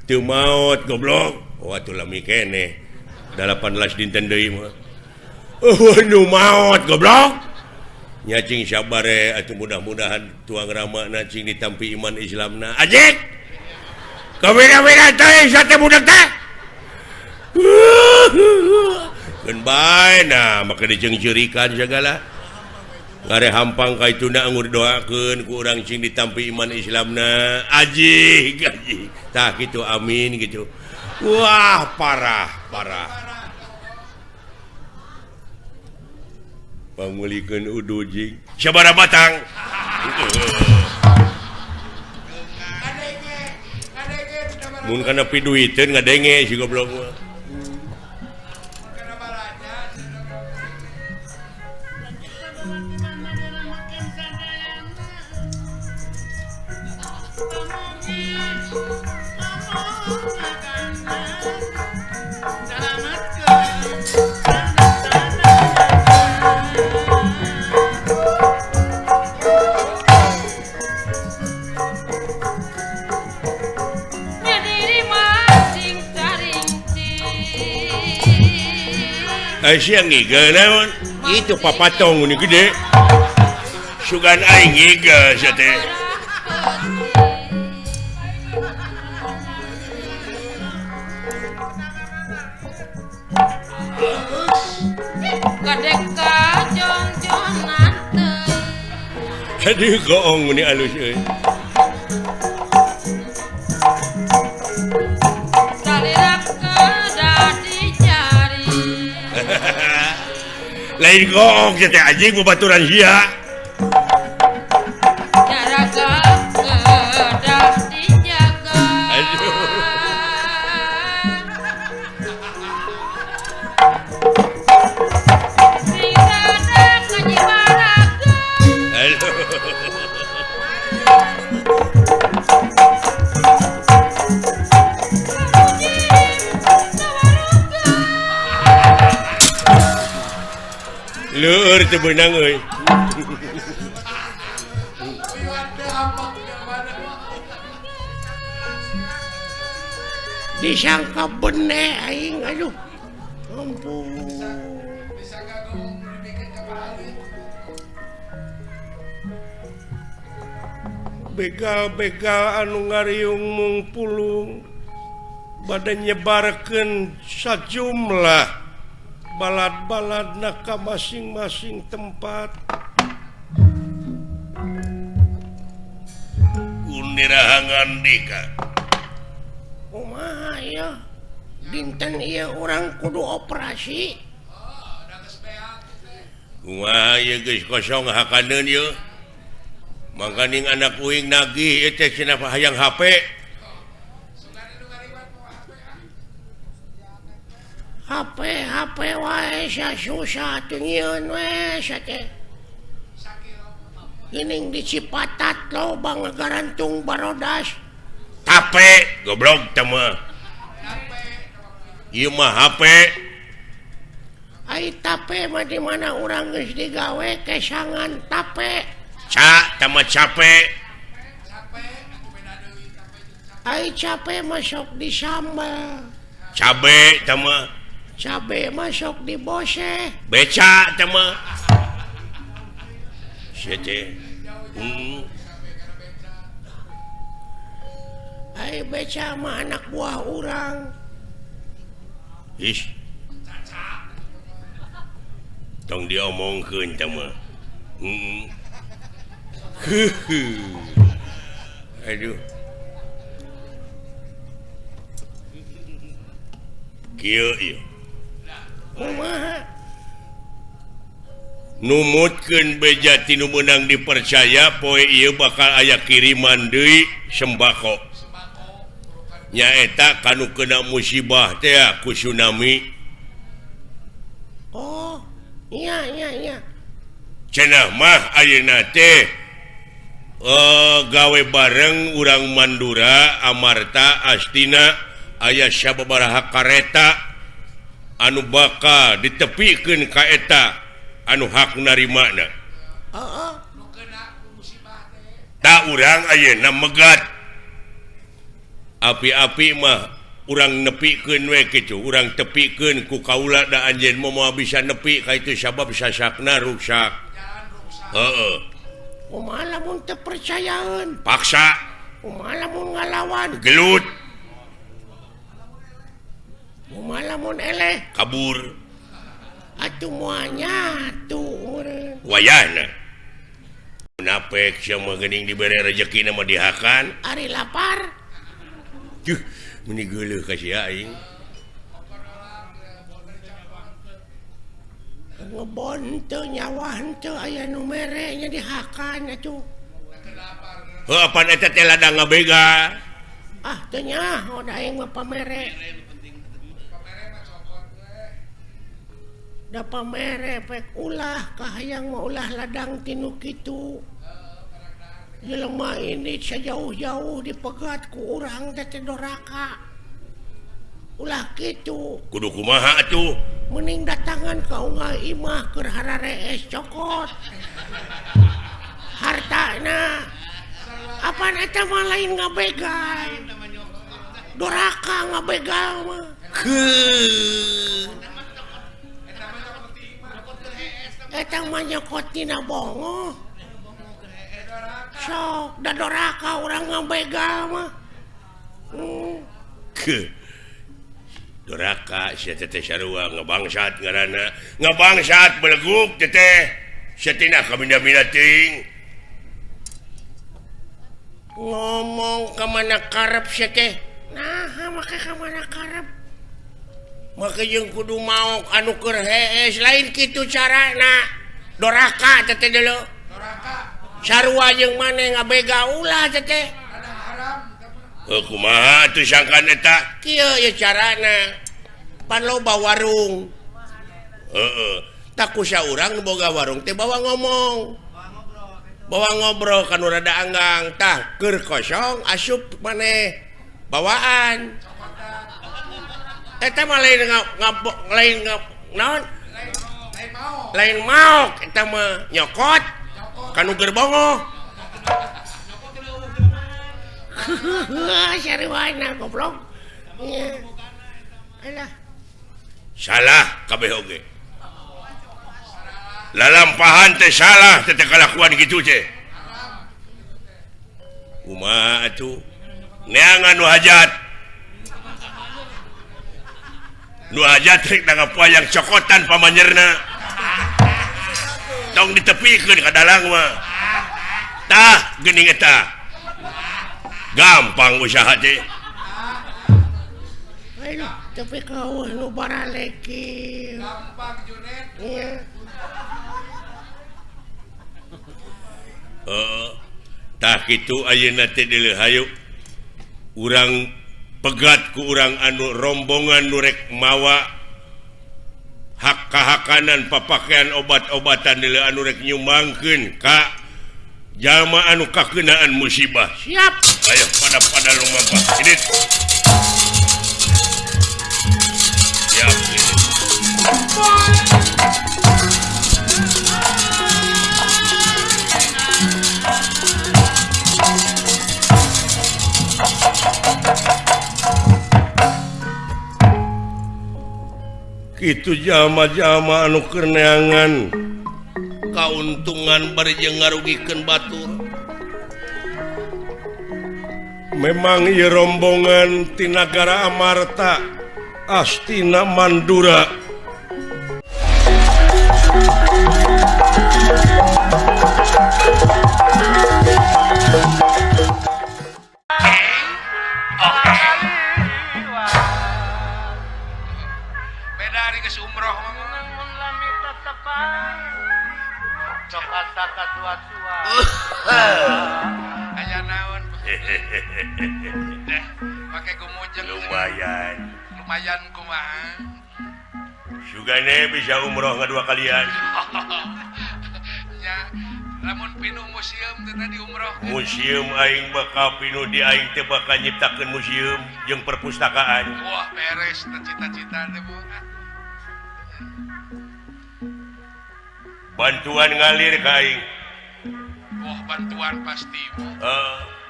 Teu maot goblok. Oh atuh lami keneh. 18 dinten deui mah. Oh nu maot goblok. Nya cing sabar atuh mudah-mudahan tuang ramana cing ditampi iman Islamna. Ajik. Kabina-bina teh sate budak teh. Keun bae nah make diceungceurikan sagala. Ngare hampang ka ituna anggur doakeun ku urang cing ditampi iman Islamna. Ajik, ajik. Tah kitu amin gitu. Wah, parah, parah. Pangulikeun udu jing sabaraha batang. Mun kana piduiteun ngadenge si goblok mah. Aisyah ngigel naon? Itu papatong ini gede. Sugan aing ngigel sia teh. Kadeka jongjongan teuing. Aduh goong meni alus euy. Salirap kedah dicari. Lain goong sia teh anjing babaturan sia. Jaraga kedah dijaga. Aduh. Sing rada kajibaraga. Aduh. Leur teu beunang euy. Disangka bene aing aduh. Ampun. Begal-begal anu ngariung mung pulung bade nyebarkeun sajumlah balad-baladna ka masing-masing tempat. Kunirahangan dika. Kumaha ieu? Dinten ieu urang kudu operasi. Kumaha ieu geus kosong hakaneun ieu. Mangkaning anak uing nagih ieu teh cenah hayang HP. HP HP wae sia susah teu nyieun we sia teh. Geuning di Cipatat loba ngagarantung barodas. Tape goblok teh mah. Ieu mah HP. Ai tape mah di mana urang geus digawe kesangan tape. Ca teh mah cape. Ai cape mah sok disambel. Cabe teh mah. Cabe masuk di bose. Beca teh mah. Sia teh. Ai beca mah anak buah urang. Ih. Tong diomongkeun teh mah. Aduh. Kieu ieu. Kumaha? Numutkeun beja ti nu meunang dipercaya poe ieu bakal aya kiriman deui sembako. Nyaeta kanu kena musibah teh ku tsunami. Oh, iya iya iya. Cenah mah ayeuna teh gawe bareng urang Mandura, Amarta, Astina aya sababaraha kareta anu bakal ditepikeun ka eta anu hak narimana. Heeh. Ta urang ayeuna megat. Api-api mah urang nepikeun we kitu, urang tepikeun ku kaula da anjeun mah moal bisa nepi ka itu sabab sasakna ruksak. Heeh. Kumaha lamun teu percayaeun? Paksa. Kumaha lamun ngalawan? Gelut. Kumaha lamun eleh? Kabur. Atuh moal nyatu meureun. Wayahna. Munafik sia mah geuning dibere rejeki mah dihakan. Ari lapar. Duh, meni geuleuh ka sia aing. Ngebon teu nyawa henteu aya nu mere nya dihakan atuh. Heuh apan eta teh ladang ngabega. Ah teu nyaho da aing mah pamere. Da pamere pek ulah kahayang mah ulah ladang tinu kitu. Jelema ini sejauh-jauh dipegat ku urang teh teh doraka. Ulah kitu. Kudu kumaha atuh? Mending datangan ka unggal imah keur hararees cokot. Hartana. Apan eta mah lain ngabegal. Doraka ngabegal mah. Heuh. Eta mah nyokot tina bongo. Sok da doraka urang ngabegal mah. Doraka sia teh sarua ngabangsat ngaranna. Ngabangsat beleguk teh. Sia teh kaminda-minda teuing. Ngomong ka mana karep sia teh? Nah, make ka mana karep? Make jeung kudu maok anu keur hees lain kitu carana. Doraka teh teh deuleu. Doraka. Sarua jeung maneh ngabega ulah teh teh. Heuh kumaha atuh sangkan eta? Kieu ye carana. Pan loba warung. Heeh. Tak kusa urang nu boga warung teh bawa ngomong. Bawa ngobrol kan rada anggang tah keur kosong asup maneh bawaan. Eta mah lain lain naon? Lain maok eta mah nyokot kanu keur bongoh. Sarwana goblok. Alah. Salah kabeh oge. Lalampahan teh salah teh kalakuan kitu teh. Kumaha atuh? Neangan nu hajat. Nu hajat rek nanggap wayang cokotan pamanyerna. Tong ditepikeun ka dalang mah. Tah geuning eta. Gampang usaha teh. Aduh, tapi kau nu baraleki. Gampang Junet. Iya. Tah kitu ayeuna teh deuleu hayu urang pegat ku urang anu rombongan nu rek mawa hak kahakanan papakaian obat-obatan deuleu anu rek nyumbangkeun ka jalma anu kakeunaan musibah. Siap. Ayo pada lumampah. Ini. Siap. Ini. Kitu jalma-jalma anu keur neangan kauntungan bari jeung ngarugikeun batur. Memang ieu rombongan ti nagara Amarta Astina Mandura. Beda hari geus umroh mah. Aya naon? Deh, make gumujeng. Lumayan. Lumayan kumaha? Sugane bisa umroh ngadua kalian. Nya, lamun pinuh museum teh tadi umroh. Museum aing bakal pinuh di aing teh bakal nyiptakeun museum jeung perpustakaan. Wah, beres teh cita-cita teh bu. Bantuan ngalir ka aing. Wah, bantuan pasti bu.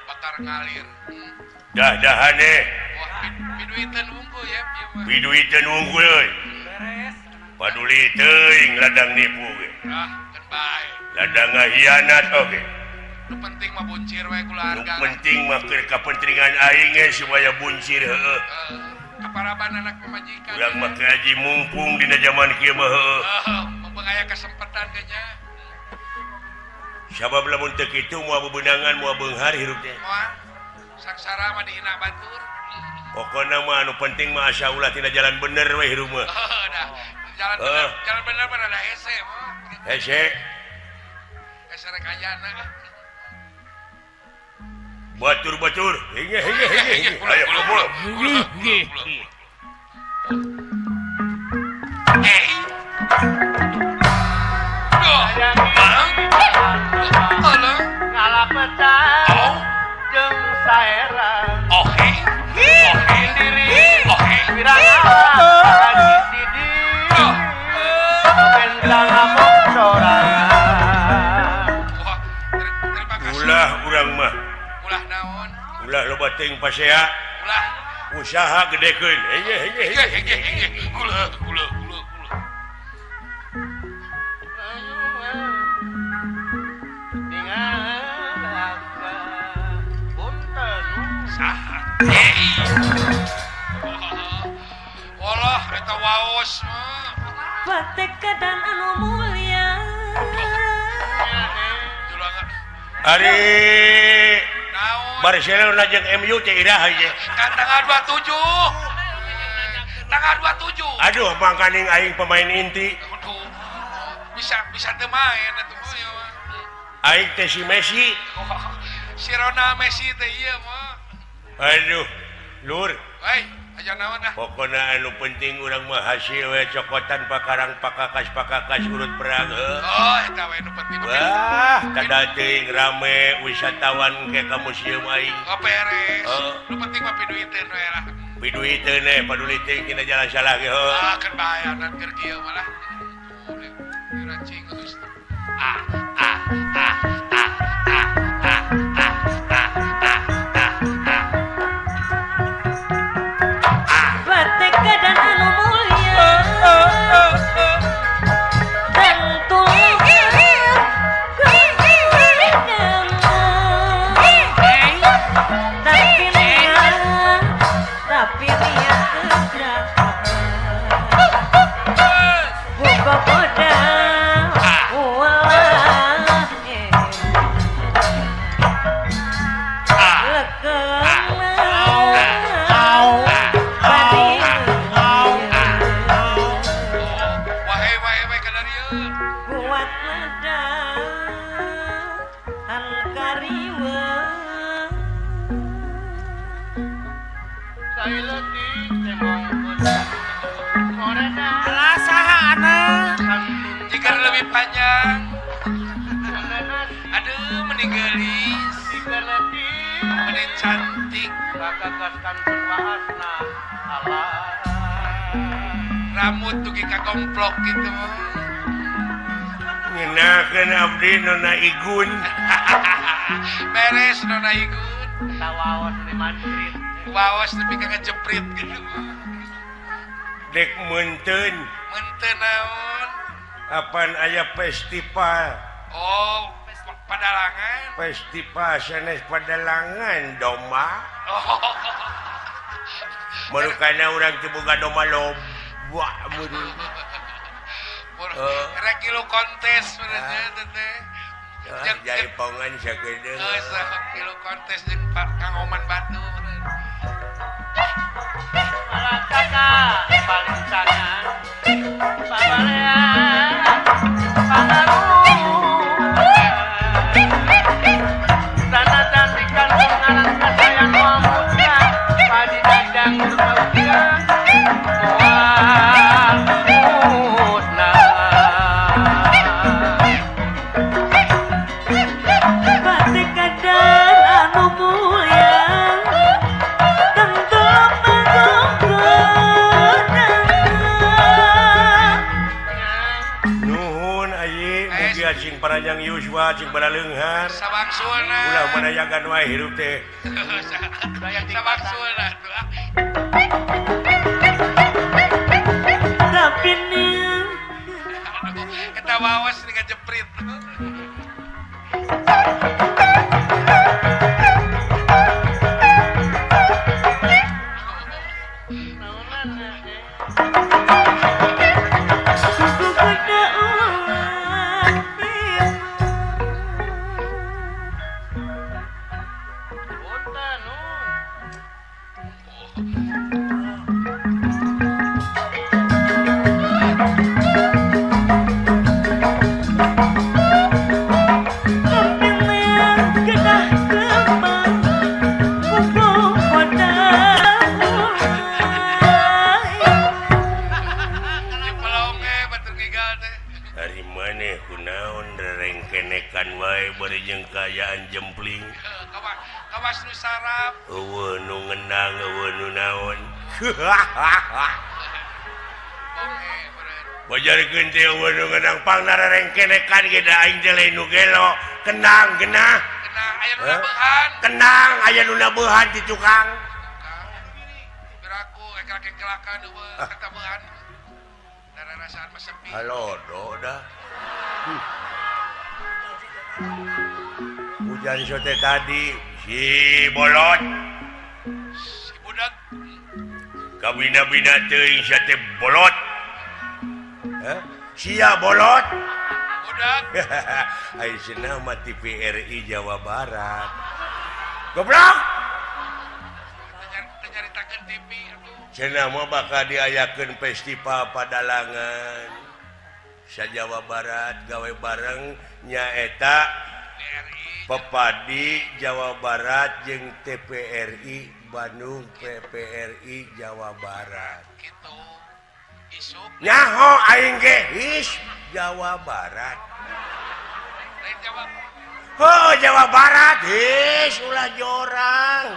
Bakar ngalir. Dah-dahane. Wah, piduiteun wungkul ya ieu mah. Piduiteun wungkul euy. Beres. Paduli teuing ladang nipu ge. Ah, keun bae. Ladang ngahianat oge. Nu penting mah buncir we keluarga. Nu penting mah keur kapentingan aing ge supaya buncir heueuh. Kaparaban anak pamajikan. Urang mah haji mumpung dina zaman kieu mah heueuh. Mumpung aya kesempatan ge nya. Sabab lamun teu kitu moal bebenangan moal beunghar hirup teh. Moal. Saksara mah dihina batur. Pokona mah anu penting mah asa ulah tina jalan bener we hirup mah. Heuh dah. Jalan bener, jalan bener mah rada hese mah. Hese. Hese rek ayana. Batur-batur. Hinge hinge hinge. Ayo kumpul. Eh. Duh. Bang. Alah. Ngalapetah jeung saerang. Oke. Oke. Oke. Wirang sidi. Bentang ngamuk sorangan. Wah, terima kasih. Ulah urang mah. Ulah naon? Ulah loba teuing pasea. Ulah usaha gedekeun. Hege hege hege hege. Ulah ulah ulah ulah. Saha? Walah eta waos mah. Patekadan anu mulia. Ari naon? Barcelona jeung MU teh iraha ieu? Kan tanggal 27. Tanggal 27. Aduh, mangkaning aing pemain inti. Aduh. Bisa teu main atuh mah ieu mah. Aing teh si Messi. Si Ronald Messi teh ieu mah. Aduh, lur. Hei, aja naon ah. Pokona anu penting urang mah hasil we cokotan pakarang pakakas urut perang heuh. Oh, eta we nu penting. Wah, kada teuing rame wisatawan ke ka museum aing. Oh, beres. Nu penting mah piduiteun we lah. Piduiteun we, paduli teuing dina jalan salah ge heuh. Ah, keur bayaran keur kieu malah. Cing geus. Ah ah ah ah ah ah ah ah ah ah. Bateka dan anu mulia tentu tapi niat buka boda panjang. Aduh, meni geulis, meni cantik, rambut dugi kagomplok gitu. Ngenakeun abdi Nona Igun. Beres Nona Igun. Waos di Madrid. Waos nepi ka ngejeprit gitu. Dek meunteun. Meunteun naon? Apaan aya festival? Oh, padalangan. Festival sanes padalangan domba. Oh. Marukana urang teu boga domba loba meureun. Rek ngilu kontes meureun teh. Jaipongan sakedeung. Geus ngilu kontes jeung Kang Oman Batu meureun. Malakata paling tangan pabalean tanah cantikan pengaran kasayang muda padi dadang berbaunya mual musnah batik dan anu mulia tentu nuhun ayi mugi cing paranjang yuswa cing baraleunghar sabangsulna ulah manayagan wae hirup teh sabangsulna tuh tapi nih eta wawas nih ngajeprit. Kayaan jempling kawas nu sarap eueuh nu ngenang eueuh nu naon wajarkeun teh eueuh nu ngenang pangna rerengkenekan ge da aing teh lain nu gelo kenang genah kenang aya nu nabeuhan kenang aya nu nabeuhan di tukang beraku ekelak-ekelakan eueuh katabehan dararasaan mah sepi halodo dah. Hujan sote tadi si bolot si budak kabina-bina teuing sate bolot. Hah? Sia bolot budak. Ai cenah mah TVRI Jawa Barat. Goblok. Cenah mah bakal diayakeun festival padalangan. Sa Jawa Barat gawe bareng nyaeta Pepadi Jawa Barat jeung TPRI Bandung PPRI Jawa Barat. Kitu. Isuk. Nyaho aing ge his Jawa Barat. Lain Jawa. Oh, Jawa Barat his ulah jorang.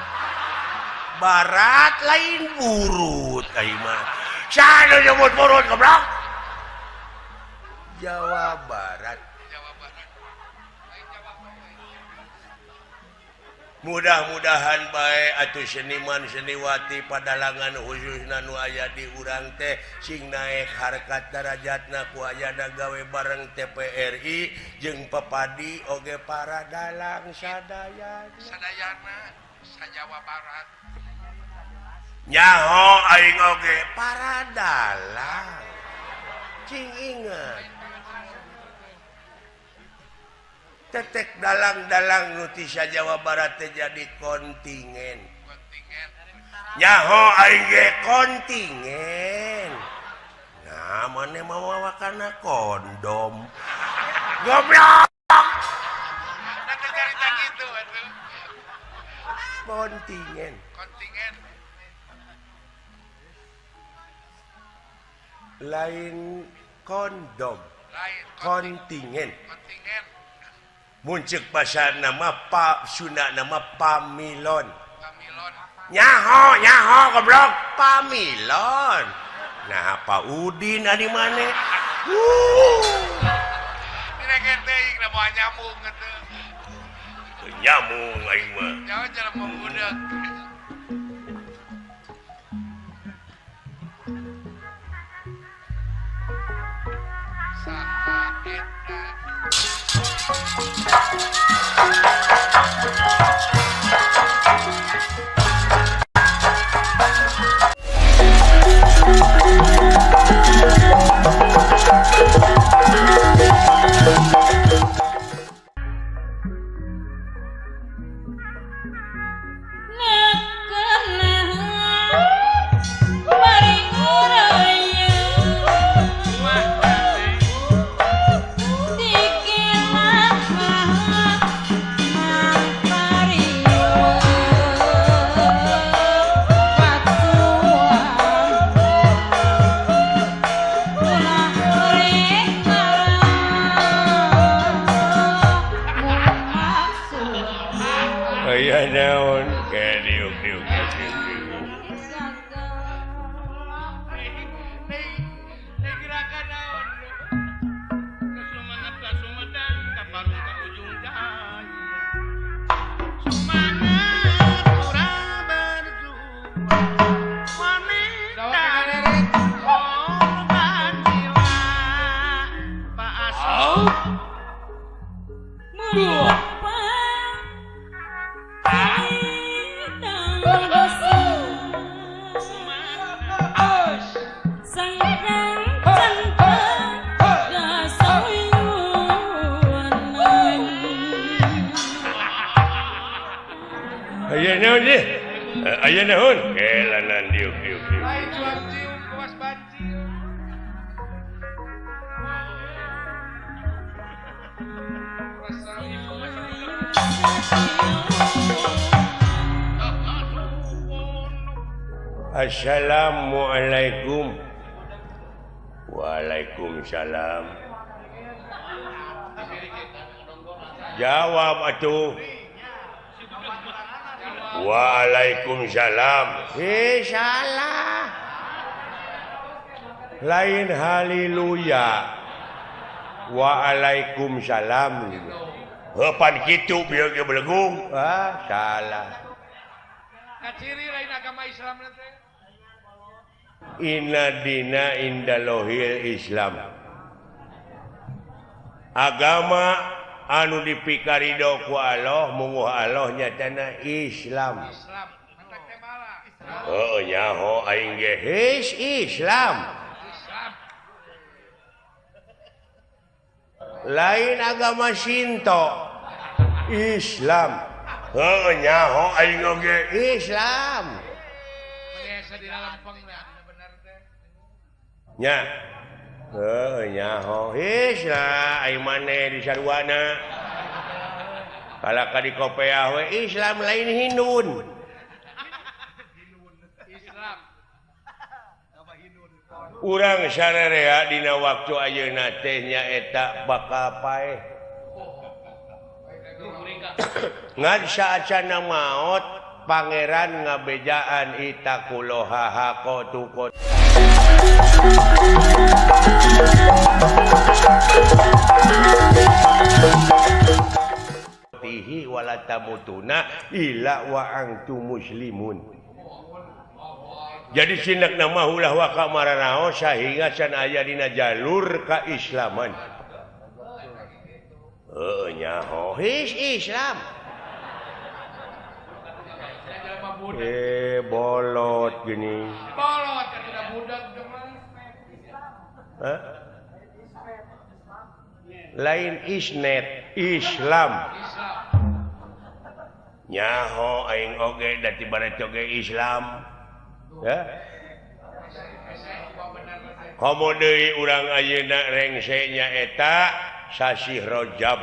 Barat lain burut aing mah. Saha nu nyebut burut goblok? Jawa Barat. Mudah-mudahan bae atuh seniman seniwati padalangan khususna nu aya di urang teh sing naek harkat darajatna ku ayana gawe bareng TPRI jeung Pepadi oge para dalang sadayana. Sadayana sa Jawa Barat. Nyaho aing oge para dalang. Cing inget. Tetek dalang-dalang nu ti Jawa Barat teh jadi kontingen. Nyaho aing ge kontingen. Nah, mane mawa kana kondom. Goblok. Da teh carita kitu atuh. Kontingen. Kontingen. Lain kondom. Lain kontingen. Kontingen. Muncul bahasa nama pa Sunda nama pamilon. Pamilon. Nyaho nyaho goblok pamilon. Nah Pak Udin ari mane? Direken teuing da moal nyambung atuh. Teu nyambung aing mah. Nyaho jelema budak. Saha eta? Assalamualaikum. Waalaikumsalam. Jawab atuh. Waalaikumsalam. Salah. Lain haleluya. Waalaikumsalam. Heupan kitu bieu ge belegung. Ah, salah. Kaciri lain agama Islam teh. Inna dina indalohil Islam. Agama anu dipikarido ku Allah munguh Allah nyatana Islam. Islam. Heuh nyaho aing ge his Islam. Islam. Lain agama Shinto. Islam. Heuh nyaho aing oge Islam. Nya. Heuh nyaho Islam aing maneh di saruana. Kalaka di kopeah we Islam lain Hindun. Islam. Urang sarerea dina waktu ayeuna teh nyaeta bakal paeh. Ngan saacana maot pangeran ngabejaan itakuloha hakotukot. Tihi wala tamutuna illa wa antum muslimun. Jadi sinak nama ulah waka maranao sehingga can aya dina jalur keislaman. Heuh nyaho his Islam. Bolot gini. Bolot tidak budak Hah? Lain isnet Islam. Nyaho aing oge da ti barat oge Islam. Ya. Komo deui urang ayeuna rengse nyaeta sasih Rajab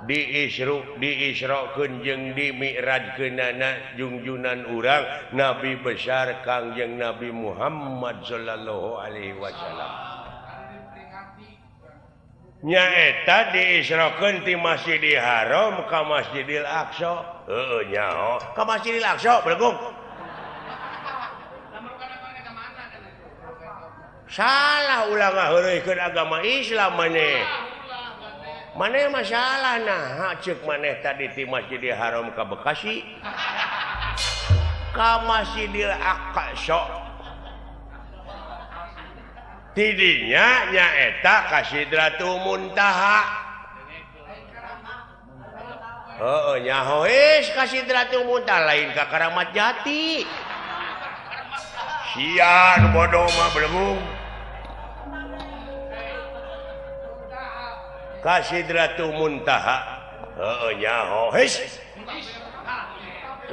diisrokeun jeung dimi'rajkeunana jungjunan urang Nabi besar Kangjeng Nabi Muhammad sallallahu alaihi wasallam. Nyaeta diisrokeun ti Masjidil Haram ka Masjidil Aqsa. Heueuh nyaho ka Masjidil Aqsa belegung. Salah ulah ngaheureuykeun agama Islam maneh. Maneh masalah nah ceuk maneh tadi ti Masjidil Haram ka Bekasi ka Masjidil Aqsa. Tidinya nyaeta ka Sidratul Muntaha. Heueuh nyaho geus ka Sidratul Muntaha lain ka Karamat Jati. Sia nu bodoh mah belegung. Ka Sidratul Muntaha. Heueuh nyaho geus.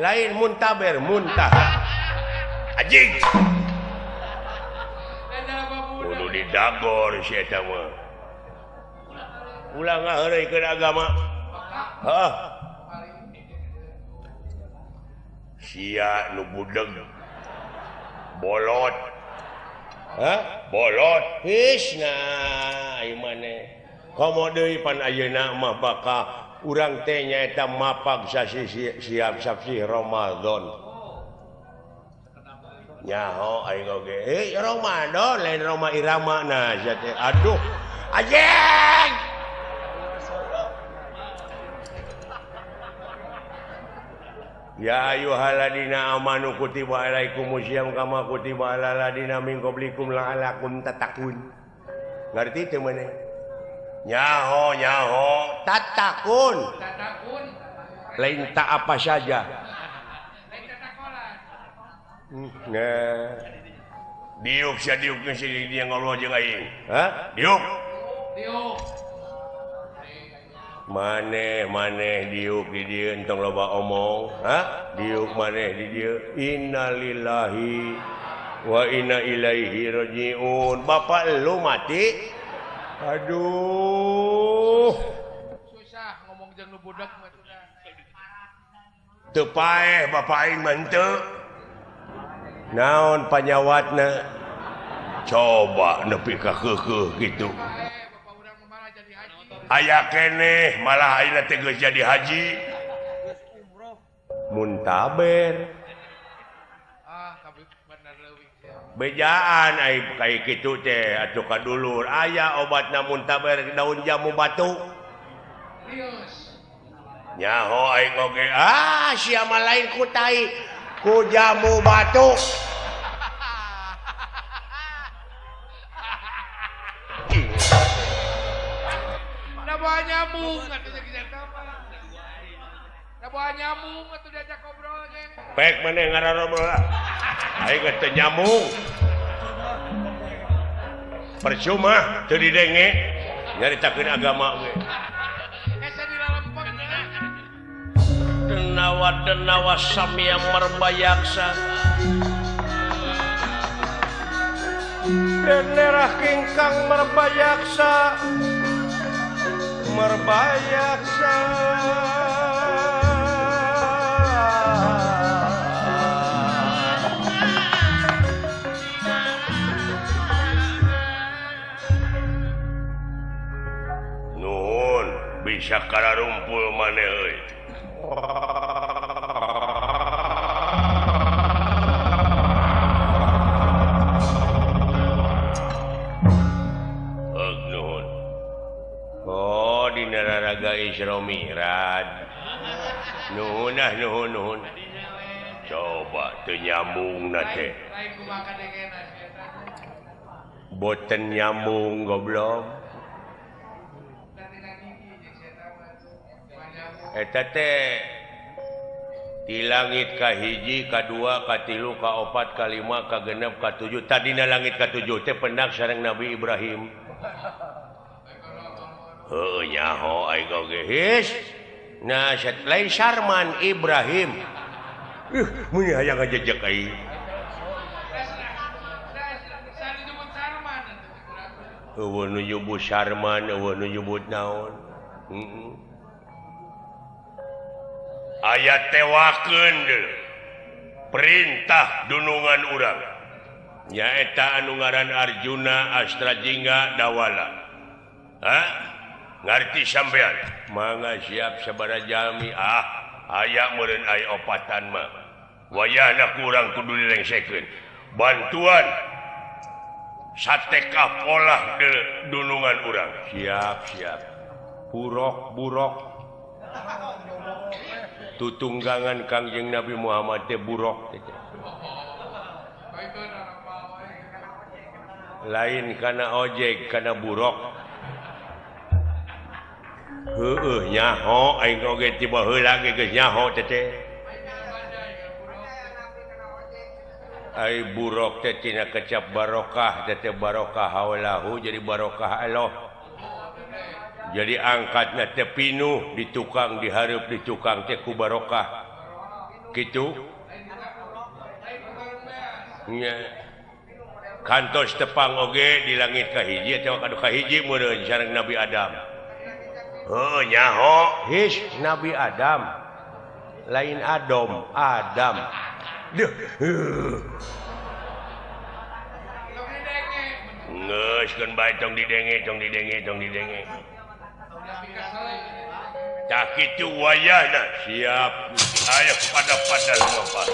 Lain muntaber muntaha. Anjing. Kudu didagor si eta mah. Ulah ngaheureuykeun agama. Heuh. Sia nu budeg. Bolot. Hah? Bolot. His nah ieu maneh. Komo deui pan ayeuna mah bakal urang teh nyaeta mapag sasi siap sasi Ramadan. Nyaho aing oge. Eh Ramadan lain Roma Irama nah sia teh. Aduh. Anjing. Ya ayyuhalladzina amanu kutiba alaikumusiyam kama kutiba alal ladzina min qablikum la'allakum tattaqun. Ngarti teu maneh? Nyaho nyaho tatakun. Tatakun. Lain tak apa saja. Lain tatakolan. Nah. Diuk sia diuk geus dia ngobrol jeung aing. Hah? Diuk. Diuk. Maneh maneh diuk di dieu entong loba omong. Hah? Diuk maneh di dieu. Innalillahi wa inna ilaihi rajiun. Bapak lu mati. Aduh. Susah ngomong jeung nu budak mah sudah. Teu paeh bapak aing mah henteu. Naon panyawatna? Coba nepi ka keukeuh kitu. Aya keneh malah ayeuna teh geus jadi haji. Muntaber. Ah, tapi bener leuwih. Bejaan ai kaya kitu teh atuh ka dulur aya obatna muntaber daun jamu batu. Rius. Nyaho aing oge. Ah, sia mah lain ku tai ku jamu batu. Naboa nyambung atuh jeung eta mah. Naboa nyambung atuh diajak ngobrol ge. Pek maneh ngarobrol lah. Aing geus teu nyambung. Percuma teu didenge nyaritakeun agama ge. Hese dilalempeng. Danawa Denawa samia merbayaksa. Daerah kingkang merbayaksa merbayaksa. Nuhun bisa kararumpul maneh euy. Nuhun. Oh dina raraga Isra Mi'raj. Nuhun ah nuhun nuhun. Coba teu nyambung na teh. Boten nyambung goblok. Eta teh di langit kahiji, kadua, katilu, kaopat, kalima, kagenep, katujuh. Tadina langit katujuh teh pendak sareng Nabi Ibrahim. Heuh nyaho aing oge his. Nah, lain Sarman Ibrahim. Mun hayang ngajejek aing. Eueuh nu nyebut Sarman, eueuh nu nyebut naon. Heeh. Aya tewakeun deui perintah dunungan urang nyaeta anu ngaran Arjuna Astrajingga Dawala. Ha? Ngarti sampean? Mangga siap sabaraha jalmi ah aya meureun aya opatan mah. Wayahna kurang kudu dilengsekeun. Bantuan sateka polah deui dunungan urang. Siap siap. Burok burok. Tutunggangan Kangjeng Nabi Muhammad teh burok teh. Lain kana ojek kana burok. Heueuh nyaho aing oge ti baheula ge geus nyaho teh teh. Ai burok teh tina kecap barokah teh teh barokah haulahu jadi barokah Allah. Jadi angkatna teh pinuh di tukang dihareup di tukang teh ku barokah. Kitu nya kantos tepang oge di langit kahiji teh kadu kahiji meureun sareng Nabi Adam. Heuh nyaho his Nabi Adam. Lain Adam, Adam. Duh. Geus keun bae tong didenge, tong didenge, tong didenge. Tak itu wayahna siap. Ayo pada-pada lumampah.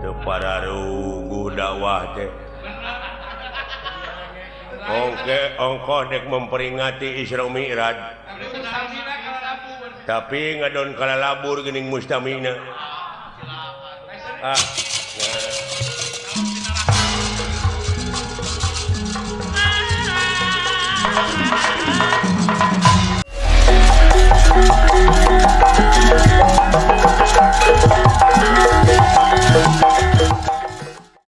Teu pararuguh dakwah teh. Ongke ongkoh dek memperingati Isra Mi'raj. Tapi ngadon kalalabur geuning mustamina. Ah. Nah.